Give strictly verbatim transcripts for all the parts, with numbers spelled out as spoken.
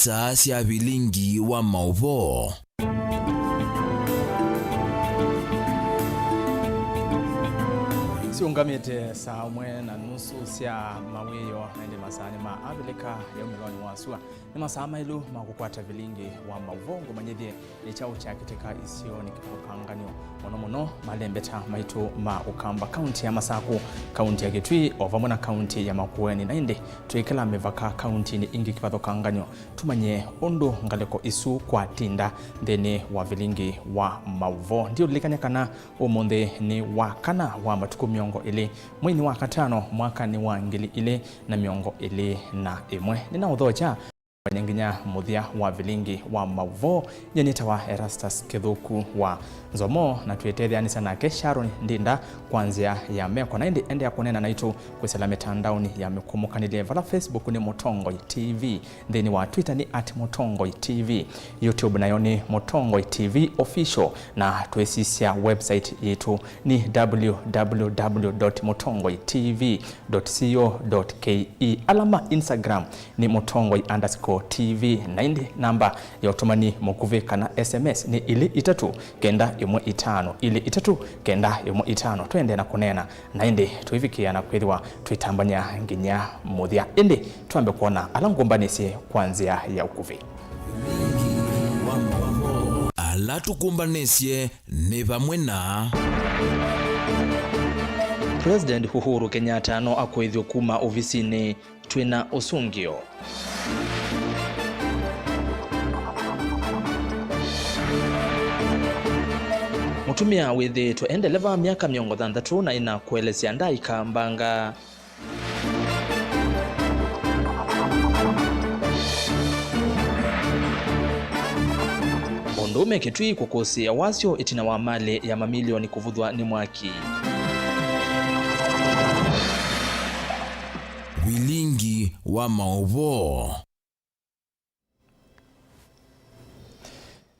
Star sya vilingi wa maũvoo. Siũngamĩte saa ũmwe na nusu sya mawĩoo, na ĩndĩ masaa nĩ ma Avilika ya umĩlonĩ wa sua. Nĩ masaa maĩlu ma kũkwata vilingi wa maũvoo. Ngũmanyĩthye nĩ kyaũ kyakĩtĩka isionĩ kĩvathũkanganyo, mũno mũno malembeta maitũ ma Ũkamba, kaunti ya Masaku, kaunti ya Kitui, o vamwe na kaunti ya Makueni, na ĩndĩ twĩkĩla mĩvaka kauntinĩ ingĩ kĩvathũkanganyo. Tũmanye ũndũ ngalĩko isu kwatinda nthĩnĩ wa vilingi wa maũvoo. Ndiũlilikany'a kana ũmũnthĩ nĩ wa kana wa matukũ mĩongo ĩlĩ, mweinĩ wa katano, mwakanĩ wa ngili ilĩ na mĩongo ĩlĩ na ĩmwe. Nĩnaũthokya nginya mũthya wa vilingi wa maũvoo. Nyie nĩtawa Erastus Kĩthũku wa Nzomo, na twĩtetheanĩsya nake Sharon Ndinda kwa nzĩa ya meko. Na ĩndĩ endeea kũneena naitũ kwĩsĩla mĩtandaonĩ ya mĩkũmũkanĩlye, vala Facebook nĩ Mũtongoi T V, nthĩnĩ wa Twitter nĩ at Mũtongoi T V, YouTube nayo nĩ Mũtongoi T V Official, na twĩsisya website yitũ nĩ w w w dot mũtongoi t v dot co dot k e. Ala ma Instagram nĩ Mũtongoi underscore T V, na ĩndĩ namba ya ũtũmani mũkuvĩ kana S M S nĩ ilĩ itatũ kenda ĩmwe itano, ilĩ itatũ kenda ĩmwe itano. Tũendee na kũneena, na ĩndĩ tũivikĩĩa na kwĩthĩwa twĩtambany'a nginya mũthya. Ĩndĩ twambe kwona ala ngũmbanĩsye kwa nzĩa ya ũkuvĩ. Ala tũkũmbanĩsye nĩ vamwe na President Uhuru Kenyatta no akũĩthw'e kuma ovisinĩ twĩ na ũsũngĩo. Mũtumĩa wĩthĩĩtwe e ndeleva myaka mĩongo thanthatũ na ĩna kũelesya ndaika mbanga. Mũndũũme Kitui kũkũsĩĩa wasyo ĩtina wa malĩ ya mamilioni kũvũthw'a nĩ mwaki. Vilingi wa maũvoo.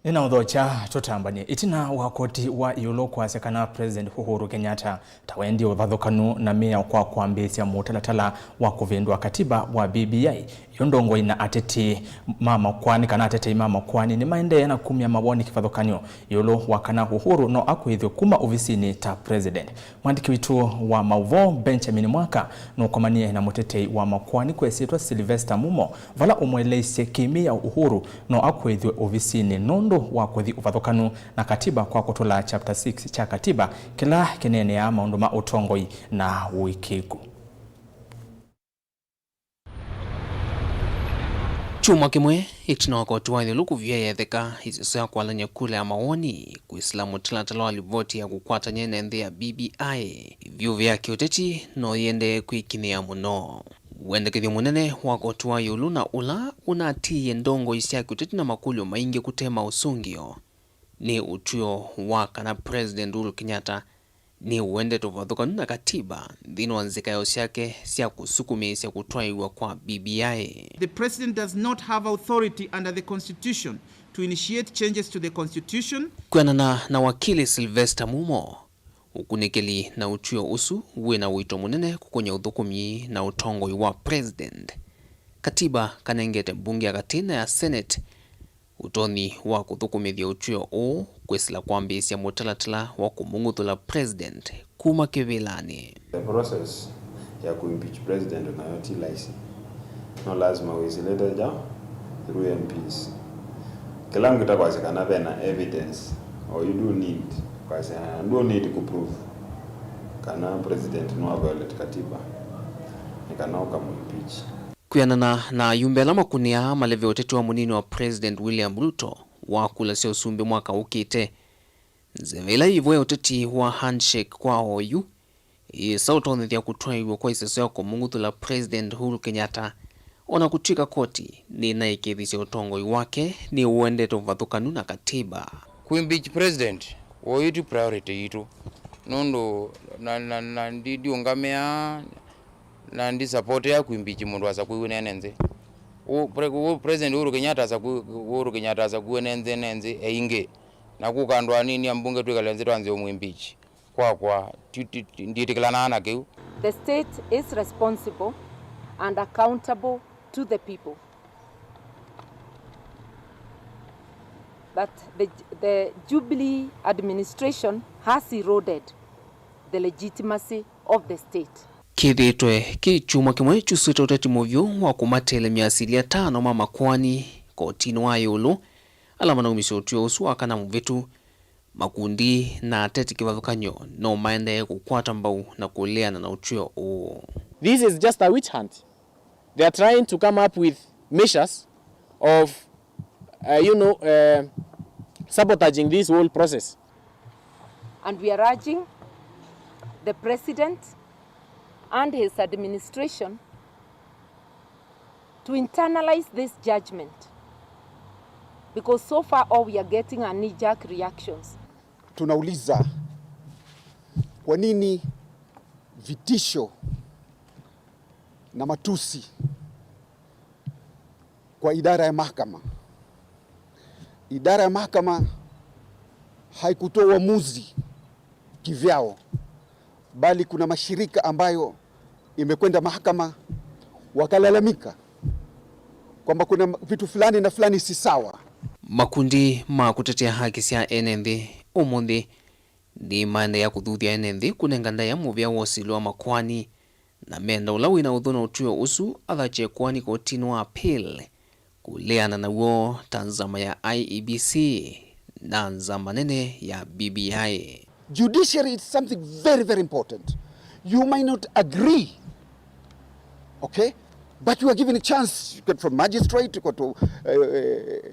Nĩnaũthokya tũtambany'e. Ĩtina wa koti wa ĩũlũ kwasya kana President Uhuru Kenyatta ta wendie ũvathũkanu na mĩao kwa kwambĩĩsya mũtalatala wa kũvĩndũa katiba wa B B I, yo ndongoi na ateti ma makoani kana atetei ma makoani nĩmaendee na kumya mawoni kĩvathũkany'o ĩũlũ wa kana Uhuru no akũĩthw'e kuma ovisinĩ ta President. Mwandĩki witũ wa maũvoo Benjamin Mwaka nũkomanie na mũtetei wa makoani kwĩsĩtwa Sylvester Mumo, vala ũmweleisye kĩmĩao Uhuru no akũĩthw'e ovisinĩ nũndũ wa kũthi ũvathũkanu na katiba kwa kũtũla chapter six kya katiba kĩla kĩneeneaa maũndũ ma ũtongoi na ũĩkĩĩku. Kyumwa kĩmwe ĩtina wa koti wa ĩũlũ kũvia yetheka ĩseso ya kwalany'a kula ya mawoni kwĩsĩla mũtalatala wa livoti ya kũkwatany'a ene nthĩ ya B B I, ĩvyũvĩ ya kĩũteti no yĩendee kwĩkinyĩa mũno. Wendekethyo mũnene wa koti wa ĩũlũ na ũla ũnatiie ndongoi sya kĩũteti na makũlyo maingĩ kũte ma ũsũngĩo nĩ ũtw'ĩo wa kana President Uhuru Kenyatta nĩũendete ũvathũkanu na katiba nthĩnĩ wa nzĩkaĩo syake sya kũsukumĩĩsya kũtwaĩw'a kwa B B I. The president does not have authority under the constitution to initiate changes to the constitution. Kwĩanana na wakili Sylvester Mumo, ũkunĩkĩli na ũtw'ĩo ũsu wĩ na ũito mũnene kũkũny'a ũthũkũmi na ũtongoi wa president. Katiba kanengete mbunge ya katĩ na ya senate ũtonyi wa kũthũkũmĩthya ũtw'ĩo ũũ kwĩsĩla kwambĩĩsya mũtalatala wa kũmũng'uthũla president kuma kĩvĩlanĩ. The process ya kũimpeach president nayo ti laisi. No lazima wĩsĩlĩte kya through M Ps. Kĩla ngwĩta kwasya kana vena evidence, or you do need kwasya, do need kũprove kana president nĩwa violate katiba nĩ kana ũkamũimpeach. Kwĩanana na ayumbe ala makũnĩaa maleve ũteti wa mũnini wa President William Ruto wa kula sya ũsumbĩ mwaka ũkĩte, nzeve ĩla yĩvo ya ũteti wa handshake kwa oyu yĩsa ũtonyethya kũtwaĩw'a kwa ĩseso ya kũmũng'uthũla President Uhuru Kenyatta, o na kũtw'ĩka koti nĩnaĩkĩĩthisye ũtongoi wake nĩũendete ũvathũkanu na katiba. Kũimpeach president oyu ti priority yitũ, nũndũ na, na, na ndi-, ndiũngamĩaa na ndi support ya kũimpeach mũndũ asakuiwe nene nthĩ. Ũ-, pre-, ũ-, President Uhuru Kenyatta asaku-, Uhuru Kenyatta asakuiwe ne nthĩ, ne nthĩ eingĩ. Na kũka andũ anini ambunge twĩkale nthĩ twanze ũmũimpeach. Kwakwa, ti-, ti-, ti-, ndiĩtĩkĩlanaa na kĩu. The state is responsible and accountable to the people. But the, the Jubilee administration has eroded the legitimacy of the state. Kĩthĩĩtwe kĩ kyumwa kĩmwe kyusĩte ũteti mũvyũ wa kũmatelemya asilia atano ma makoani kotinĩ wa ĩũlũ, ala manaumisye ũtw'ĩo ũsu wa kana mũvĩtu. Makundi na ateti kĩvathũkany'o no maendee kũkwata mbau na kũleana na ũtw'ĩo ũũ. This is just a witch hunt. They are trying to come up with measures of, uh, you know, uh, sabotaging this whole process. And we are urging the president and his administration to internalize this judgment, because so far all we are getting are knee-jerk reactions. Tunauliza, kwa nini vitisho na matusi kwa idara ya mahakama? Idara ya mahakama haikutoa uamuzi kivyao, bali kuna mashirika ambayo imekwenda mahakama wakalalamika kwamba kuna vitu fulani na fulani si sawa. Makundi ma kũtetea haki sya ene nthĩ ũmũnthĩ nĩmaendeea kũthuthya ene nthĩ kũnenga ndaĩa mũvea wa ũsilĩ wa makoani, na menda ũla wĩna ũthũ na ũtw'ĩo ũsu athakye koani kotinĩ wa appeal kũleana naw'o ta nzama ya I E B C na nzama nene ya B B I. Judiciary is something very, very important. You might not agree, okay, but you are given a chance. You get from magistrate, you go to, uh, uh,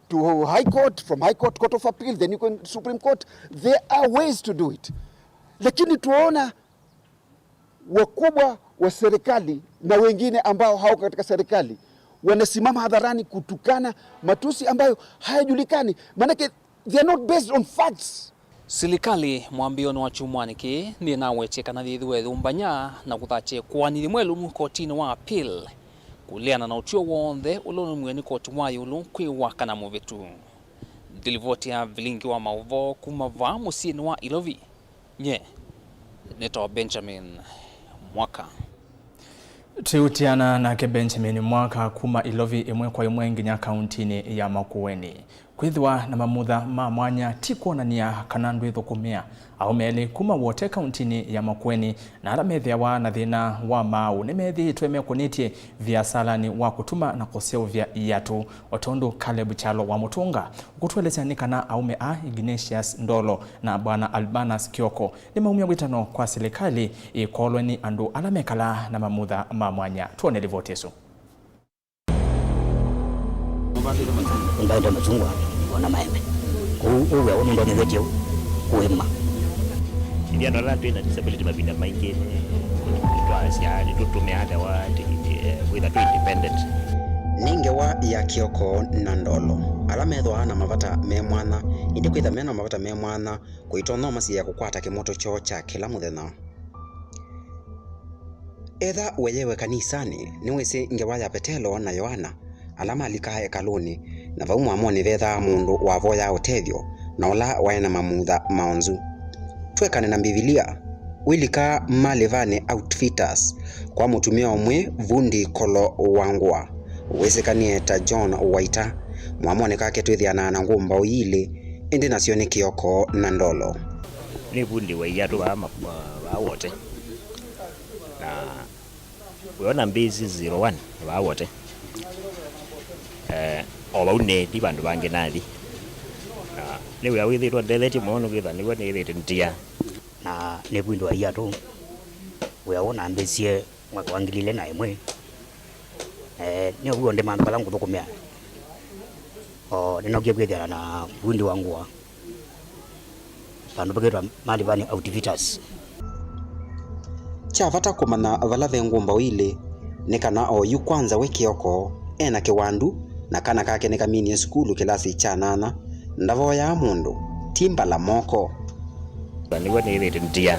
to High Court, from High Court, Court of Appeal, then you go to Supreme Court. There are ways to do it. Lakini tuona wakubwa wa serikali na wengine ambao hawako katika serikali wanasimama hadharani kutukana matusi ambayo hayajulikani, maanake they are not based on facts. Silikalĩ mwambĩĩonĩ wa kyumwanĩ kĩĩ nĩnawetie kana yĩthĩwa ĩyũmbany'a na kũthakya ĩkoani yĩmwe ĩlũmu kotinĩ wa appeal kũleana na ũtw'ĩo w'onthe ũla ũnaumiw'e nĩ koti wa ĩũlũ kwĩ wa kana mũvĩtu. Nthilivoti ya vilingi wa maũvoo kuma vaa mũsyĩnĩ wa Ilovi. Nye nĩtawa Benjamin Mwaka. Twĩũtiana nake Benjamin Mwaka kuma Ilovi ĩmwe kwa ĩmwe nginya kauntinĩ ya Makueni. Kwĩthĩwa na mamutha ma mwanya ti kwonany'a kana ndwĩthũkũmĩa. Aũme elĩ kuma Wote kauntinĩ ya Makueni na ala methĩawa na thĩna wa maaũ nĩmethĩĩtwe mekũnĩtye viasalanĩ wa kũtuma na kũseũvya iatũ, o tondũ Caleb Kyalo wa Mũtũnga ũkũtũelesya nĩ kana aũme aa Ignatius Ndolo na Bwana Albanus Kioko nĩmaumya wĩtano kwa silikalĩ ĩkolwe nĩ andũ ala mekalaa na mamutha ma mwanya. Twone livoti ĩsu. Nĩmbaenda machungwa, ona maembe. Kũu ũwĩa ũũ nũndonethetye kũĩma. Ithyĩ andũ ala twĩ na disability mavinda maingĩ nĩ twasya nĩtũtũmĩaa ndawa kwĩtha twĩ independent. Nĩ ngewa ya Kioko na Ndolo, ala methĩawa na mavata me mwanya, ĩndĩ kwĩtha me na mavata me mwanya kũitonya ũmasiĩĩa kũkwata kĩmoto kyoo kya kĩla mũthenya. Etha weyewe kanisanĩ, nĩwĩsĩ ngewa ya Vetelo na Yoana, ala malikaa ĩkalũnĩ, na vau mwamonĩ vethaa mũndũ wavoyaa ũtethyo na ũla waĩ na mamutha maonzu. Twekane na Mbivilia, wĩlikaa Malivani Outfitters kwa mũtumĩa ũmwe Vundi Kolo wa Ngũa wĩsĩkanĩe ta John Waita. Mwamonĩ kake twĩthĩanaa na ngũmbaũ ilĩ, ĩndĩ nasyo nĩ Kĩoko na Ndolo. Nĩ vundi wa iatũ vaa ma- vaa Wote. Na wĩona mbĩsi zero one vaa Wote. Eh, o vau nĩ ndi vandũ vangĩ nathi. Na nĩ wĩa wĩthĩtwe ndethetye mũno nĩkwĩtha nĩw'o nĩthĩte ntia. Na nĩ vundi wa iatũ. Wĩa ũũ nambĩsie mwaka wa ngili ilĩ na ĩmwe. Eh, nĩ ũw'o ndĩ mandũ vala ngũthũkũmĩa. O nĩnokie kwĩthĩana na vundi wa ngũa. Vandũ vakĩtwa Malivani Outfitters. Kya vata kũmanya vala ve ngũmbaũ ilĩ nĩ kana oyu kwanza we Kĩoko e na kĩwandu na kana kake nĩkaminie sukulu kĩlasi kya nana. Ndavoyaa mũndũ, ti mbala moko. Nĩw'o nĩĩthĩte ndia.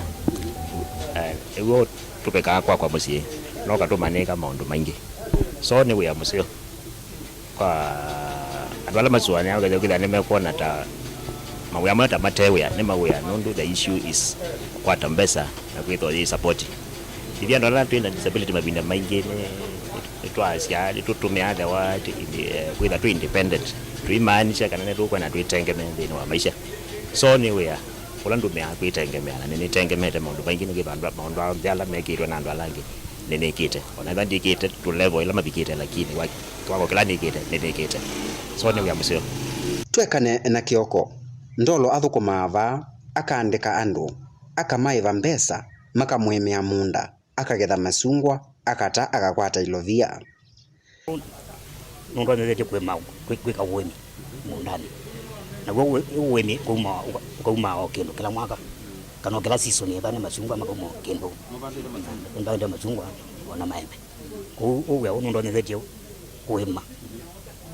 Eh, nĩw'o tũvekaa kwakwa mũsyĩ, no katũma nĩĩka maũndũ maingĩ. So nĩ wĩa mũseo. Kwa andũ ala masũanĩaa ũkethĩa kwĩthĩa nĩmekwona ta mawĩa amwe ta mate wĩa, nĩ mawĩa nũndũ the issue is kũkwata mbesa na kwĩthwa yĩ support. Ithyĩ andũ ala twĩ na disability mavinda maingĩ nĩ nĩtwasya nĩtũtũmĩaa the word indi- eh, kwĩtha twĩ independent. Tũimaanisha kana nĩtũkwenda twĩtengemee nthĩnĩ wa maisha. So nĩ wĩa ũla ndũmĩaa kwĩtengemea, na nĩnĩtengemete maũndũ maingĩ, nĩkĩ vandũ, maũndũ onthe ala mekĩtwe na andũ ala angĩ nĩnĩkĩte. Ona ĩla ndikĩte tũ level ĩla mavikĩte, lakini wa kĩwango kĩla nĩkĩte, nĩnĩkĩte. So nĩ wĩa mũseo. Twekane na Kĩoko. Ndolo athũkũmaa vaa, akaandĩka andũ, akamaĩva mbesa, makamũĩmĩa mũũnda, akaketha masungwa, akata, akakwata ilovia. Nũndũ nĩnĩthetye kũĩma, kwĩ-, kwĩka ũĩmi mũũndanĩ. Naw'o ũĩ-, ũĩmi ũkauma, ũka-, ũkauma o kĩndũ kĩla mwaka, kana o kĩla season, ethĩwa nĩ masungwa makauma o kĩndũ. Nĩmavandĩte masungwa o na maembe. Kwoou ũwĩa ũũ nũndonethetye kũĩma.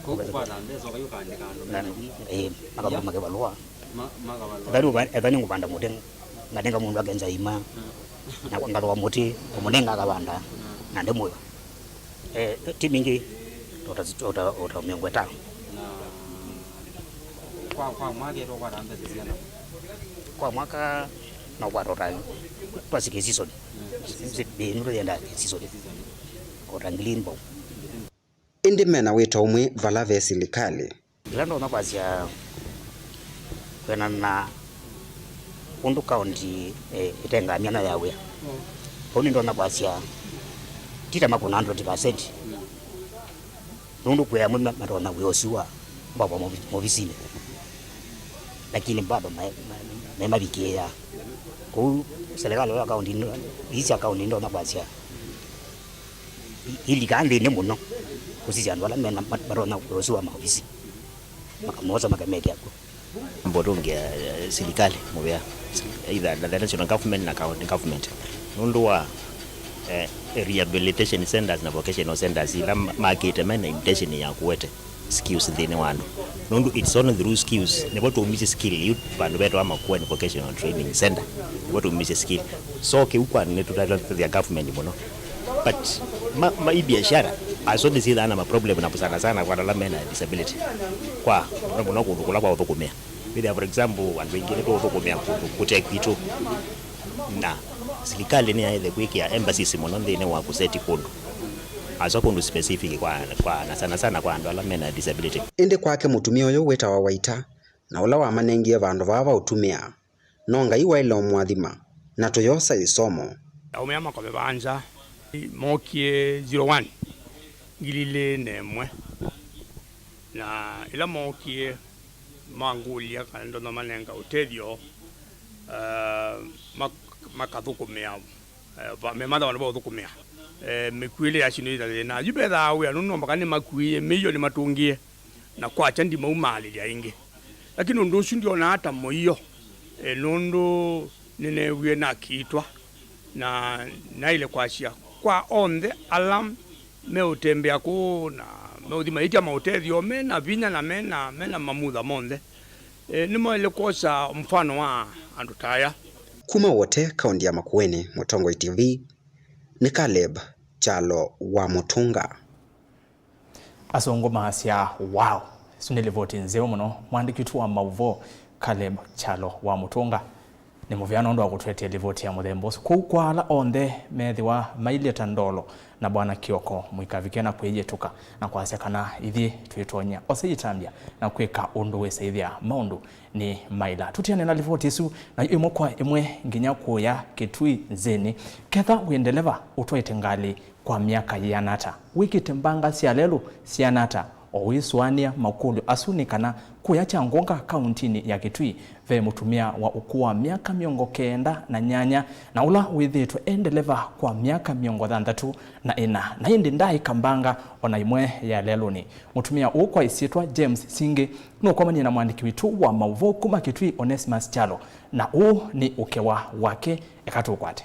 Kũu kũkwata mbesa, ũkai ũkaandĩka andũ na, mena vinya. Ĩĩ, makathoma kĩvalũa. Ma-, makavalũa. Ethĩwa nĩ ũva-, ethĩwa nĩ ngũvanda mũtĩ, nganenga mũndũ akenza ima, mm, na ngalũa mũtĩ, kũmũnenga akavanda, mm, na ndĩmũĩva. Eh, ti mingĩ, tota, tota, tota mĩongo ĩtano. Na kwa, kwa mwaka ĩtũkwata mbesa siana? Kwa mwaka no kwata tota, twasike season. Mm. Ĩĩ, nĩtũyenda season. Season. Kota ngili mbau. Ĩndĩ mena wĩto ũmwe vala ve silikalĩ. Ĩla ndonya kwasya kwĩanana na ũndũ kaũnti, eh, ĩtengaa myanya ya wĩa, vau nĩndonya kwasya ti ta makũna hundred percent. Nũndũ kwĩ amwe ma-, matonya wĩa ũsu wa mbava movi-, movisinĩ, lakini bado me, me, memavikĩĩa. Kwoou serikali ya kaũnti ino, ii sya kaũnti nĩndonya kwasya i-, ilika nthĩnĩ mũno kũsisya andũ ala mena ma-, matonya wĩa ũsu wa maovisi, makamosa makamekĩa kw'o. Mbotũngĩa, eh, silikalĩ mũvea, either the national government na county government, nũndũ wa, eh, rehabilitation centers na vocational centers ila ma-, makĩte mena intention ya kũete skills nthĩnĩ wa andũ, nũndũ it's only through skills nĩvo tũumisye skill yu vandũ vetawa Makueni Vocational Training Center, nĩvo tũumisye skill. So kĩu kwa nĩtũtatethya government mũno, but ma, ma, i biashara as long as syĩthaa na maproblem na sana sana kwa ala mena disability, kwa mũno mũno kũndũ kũla kwa ũthũkũmĩa. Wĩthĩa, for example, andũ aingĩ nĩtũũthũkũmĩa kũndũ kũte kwitũ, na silikalĩ nĩyaĩle kwĩkĩa emphasis mũno nthĩnĩ wa kũseti kũndũ, haswa kũndũ specific kwa, kwa, na sana sana kwa andũ ala mena disability. Ĩndĩ kwake mũtumĩa ũyũ wĩtawa Waita, na ũla wamanengie vandũ vaa va ũtumĩa, no Ngai waĩle ũmũathima, na tũyosa ĩsomo. Aũme aa makove vaa nza mookie zero one, ngili ilĩ na ĩmwe, na ĩla mookie mangũlya kana ndonya manenga ũtethyo, eh, mak-, makathũkũmĩa, eh, va-, mematha vandũ va ũthũkũmĩa. Eh, mĩkw'ĩle yasinĩte na thĩna. Yu vethaa wĩa nũndũ no mpaka nĩmakuĩe, mĩio nĩmatũngĩe, na kwakya ndimaumaalĩlya ĩngĩ. Lakini ũndũ ũsu ndyonaa ta mũio, eh, nũndũ nĩneewie nakiitwa, na naĩle kwasya kwa onthe ala meũtembea kũũ na meũthi maitya maũtethyo, mena vinya na mena, mena mamutha monthe, eh, nĩmaĩle kwosa mfano wa andũ ta aya. Kuma Wote, kaũnti ya Makueni, Mũtongoi T V, nĩ Caleb Kyalo wa Mũtũnga. Asũngũ maasya, "Wow!" Ĩsu nĩ livoti nzeo mũno. Mwandĩki witũ wa maũvoo, Caleb Kyalo wa Mũtũnga, nĩ mũvea nũndũ wa kũtũetee livoti ya mũthemba ũsu. Kwoou kwa ala onthe methĩwa mailyĩ ta Ndolo na Bwana Kĩoko, mũikavike na kwĩyĩtũka na kwasya kana ithyĩ twĩtony'a. Osa yĩtambya na kwĩka ũndũ wĩsa ĩthĩa maũndũ nĩ maĩla. Tũtiane na livoti ĩsu, nayo ĩmwe kwa ĩmwe nginya kũya Kĩtui nzĩnĩ. Ketha wĩ ndeleva ũtwaĩte ngalĩ kwa myaka yĩana ata? Wĩkĩte mbanga sya lelũ syana ata? O wĩsũanĩa makũlyo asu nĩ kana kũya Kyangũnga kaũntinĩ ya Kĩtui ve mũtumĩa wa ũkũũ wa myaka mĩongo kenda na nyanya, na ũla wĩthĩĩtwe e ndeleva kwa myaka mĩongo thanthatũ na ĩna, na ĩndĩ ndaaĩka mbanga o na ĩmwe ya lelũnĩ. Mũtumĩa ũũ kwa ĩsyĩtwa James Singi nũkomanie na mwandĩki witũ wa maũvoo kuma Kĩtui, Onesimus Kyalo, na ũũ nĩ ũkewa wake. Eka tũkwate.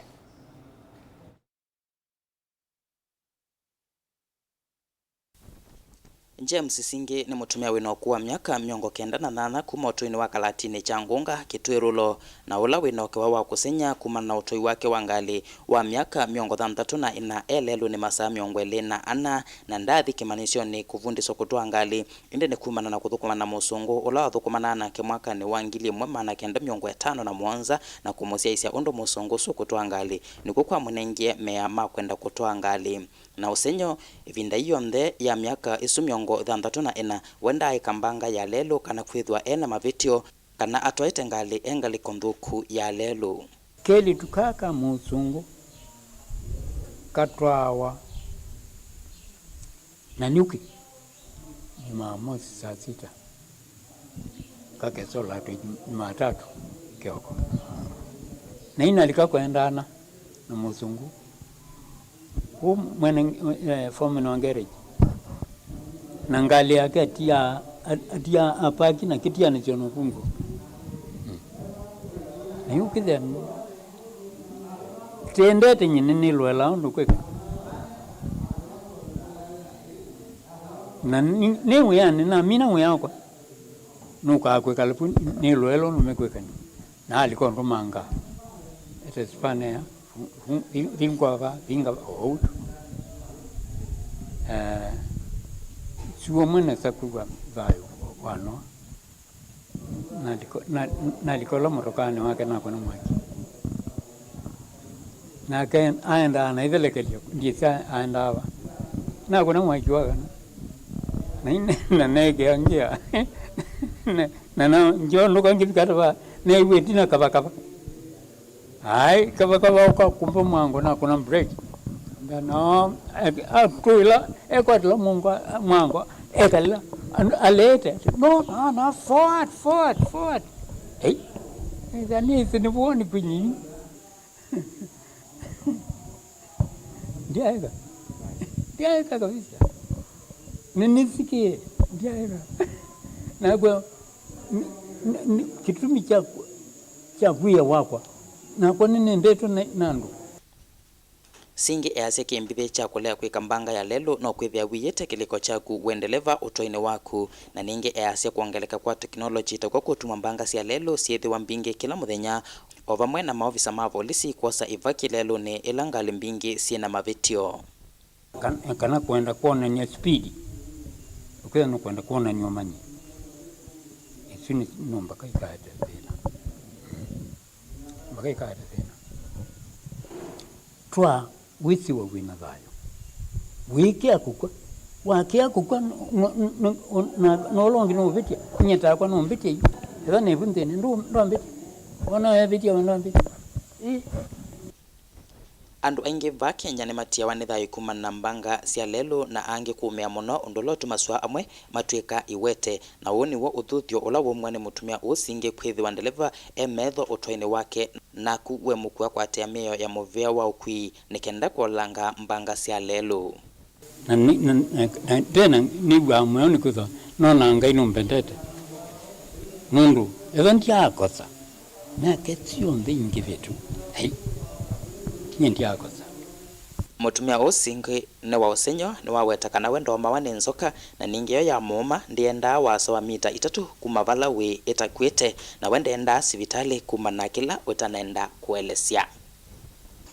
James Singi nĩ mũtumĩa wĩ na ũkũũ wa myaka mĩongo kenda na nyanya kuma ũtũinĩ wa Kalatinĩ Kyangũnga, Kĩtui Rural, na ũla wĩ na ũkewa wa kũsengy'a kumana na ũtũi wake wa ngalĩ wa myaka mĩongo thanthatũ na ĩna e lelũnĩ masaa mĩongo ĩlĩ na ana, na ndaathi kĩmanyĩsyonĩ kũvundĩswa kũtwaa ngalĩ, ĩndĩ nĩ kumana na kũthũkũma na mũsũngũ ũla wathũkũmanaa nake mwakanĩ wa ngili ĩmwe maana kenda mĩongo ĩtano na mũonza na kũmũsyaĩĩsya ũndũ mũsũngũ ũsu ũkũtwaa ngalĩ, nĩkw'o kwamũnengie mea ma kwenda kũtwaa ngalĩ. Na ũsengy'o, ĩvinda yĩ yonthe ya myaka ĩsu mĩongo thanthatũ na ĩna, we ndaaĩka mbanga ya lelũ kana kwĩthĩwa e na mavĩtyo, kana atwaĩte ngalĩ e ngalĩko nthũku ya lelũ. Kelĩtu kaa ka mũsũngũ katwaawa Nanyuki Jumamosi saa sita, kakesolatw'a Jumatatu kĩoko. Na inalika kwendaana na mũsũngũ. Ũ mwene, eh, foreman wa garage. Na ngalĩ yake atia, atia apaki na kĩtianĩsyo na ũkungu. Mm. Na yu kĩthĩa, tendete nyie nĩnĩlũela ũndũ kwĩka. Na nĩ, nĩ wĩanĩ, namina wĩa wakwa. Nũkaa kwĩkala vu, nĩlũela ũndũ mekwĩkany'a. Na alika ũndũmanga. Ete spanea. Vingwa va, vinga va, o ũu tu. Eh, sua mwene sakuwa thayũ wa Noa. Naliko-, na-, nalikola mũtokaanĩ wake nakũna mwaki. Nake aendaa na ithelekelya, ndyĩsĩ aendaa va. Nakũna mwaki wa kana. Na ine-, na neekĩa ngia. Na, na, na ngyondũka ngĩvika ata va, neew'a ĩtina kavakava. Ai, kavakava ũkakumba mwango nakũna break. Ambĩa, no, atũĩla, ekwatĩla mwango, mwango, ekalĩla, an-, aleete. No, no, no, forward, forward, forward. Ei, ĩtha nĩsĩ nĩwoni kwĩnyinyi. Ndyaeka. Ndyaeka kabisa. Nĩnĩsikie. Ndyaeka. Nakwa, nĩ, nĩ, nĩ, kĩtumi kya, kya wĩa wakwa. Nakwa nĩnendetwe na, na andũ. Singĩ easya kĩmbithĩ kya kũlea kwĩka mbanga ya lelũ no kwĩthĩa wĩyĩte kĩlĩko kyaku we ndeleva ũtwainĩ waku. Na ningĩ easya kwongeleka kwa tekinolongyi takw'o kũtuma mbanga sya lelũ syĩthĩwa mbingĩ kĩla mũthenya, o vamwe na maovisa ma volisi kwosa ivaki lelũnĩ ĩla ngalĩ mbingĩ syĩ na mavĩtyo. Kan-, kana kwenda kwonany'a speed, ũkethĩa nũkwenda kwonany'a ũmanyi, ĩsu nĩ, no mbaka ikaete thĩna. Mbaka ikaete thĩna. Twa wĩsĩwa wĩ na thayũ. Wĩkĩa kũkw'a. Wakĩa kũkw'a, no, no, no, na, na ũla ũngĩ nũũvĩtya. Nyie takwa nũmbĩtya yu. Ethwa nĩvu nthĩnĩ, ndũ-, ndwambĩtya. Wona wevĩtya, we ndwambĩtya. Ĩ. Andũ aingĩ vaa Kenya nĩmatiawa nĩ thayũ kumana na mbanga sya lelũ, na angĩ kũũmĩa mũno, ũndũ ũla ũtumasw'a amwe matw'ĩka iwete. Na ũũ nĩw'o ũthuthyo ũla waumw'a nĩ mũtumĩa ũũ Singĩ kwĩthĩwa ndeleva e metho ũtwainĩ wake, naku we mũkua kwatĩa mĩao ya mũvĩa wa ũkui nĩ kenda kũolanga mbanga sya lelũ. Na nĩ, na, na, na tena nĩw'aa mũyo nĩkwĩthwa nonaa Ngai nũmbendete. Nũndũ ethwa ndyaakosa, myaka ĩsu yonthe ingĩvĩtu, ai, nyie ndyaakosa. Mũtumĩa ũũ Singĩ nĩ wa ũsengy'o nĩwaweta kana we ndoomawa nĩ nzoka, na ningĩ yo ya mũũma ndĩendaa ũasa wa mita itatũ kuma vala wĩ ĩtakw'ĩte, na we ndendaa sivitalĩ kumana na kĩla ũtanenda kũelesya.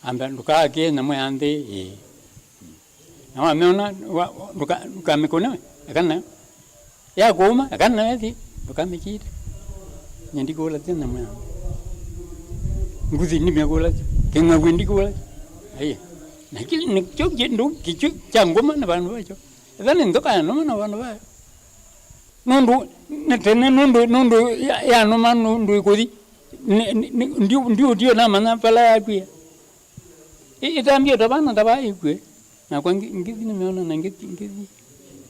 Ambĩa, ndũkaakĩe nyamũ ya nthĩ ĩĩ. Na wamĩona, wa-, ndũka-, ndũkamĩkũne we, eka nayo. Yakũũma, eka nayo ĩthi, ndũkamĩkite. Nyie ndikũlasya nyamũ ya nthĩ. Ngũthi ndimĩkũlasya, kĩng'aw'ĩ ndikũlasya. Aiye. Na kĩu nĩkyo kĩndũ kĩkyu kya ngũma na vandũ vakyo. Ĩtha nĩ nzoka ya nũma na vandũ vayo. Nũndũ, nĩ tene nũndũ, nũndũ ya, ya nũma nũndũ ĩkũthi. Nĩ, nĩ, nĩ, ndiũ, ndiũ, ndiũ namanya vala yakwia. Ĩ-, ĩtambie ta vana ta vaa ĩkw'e, nakwa ngĩ-, ngĩthi nĩmeona na ngĩthi, ngĩthi.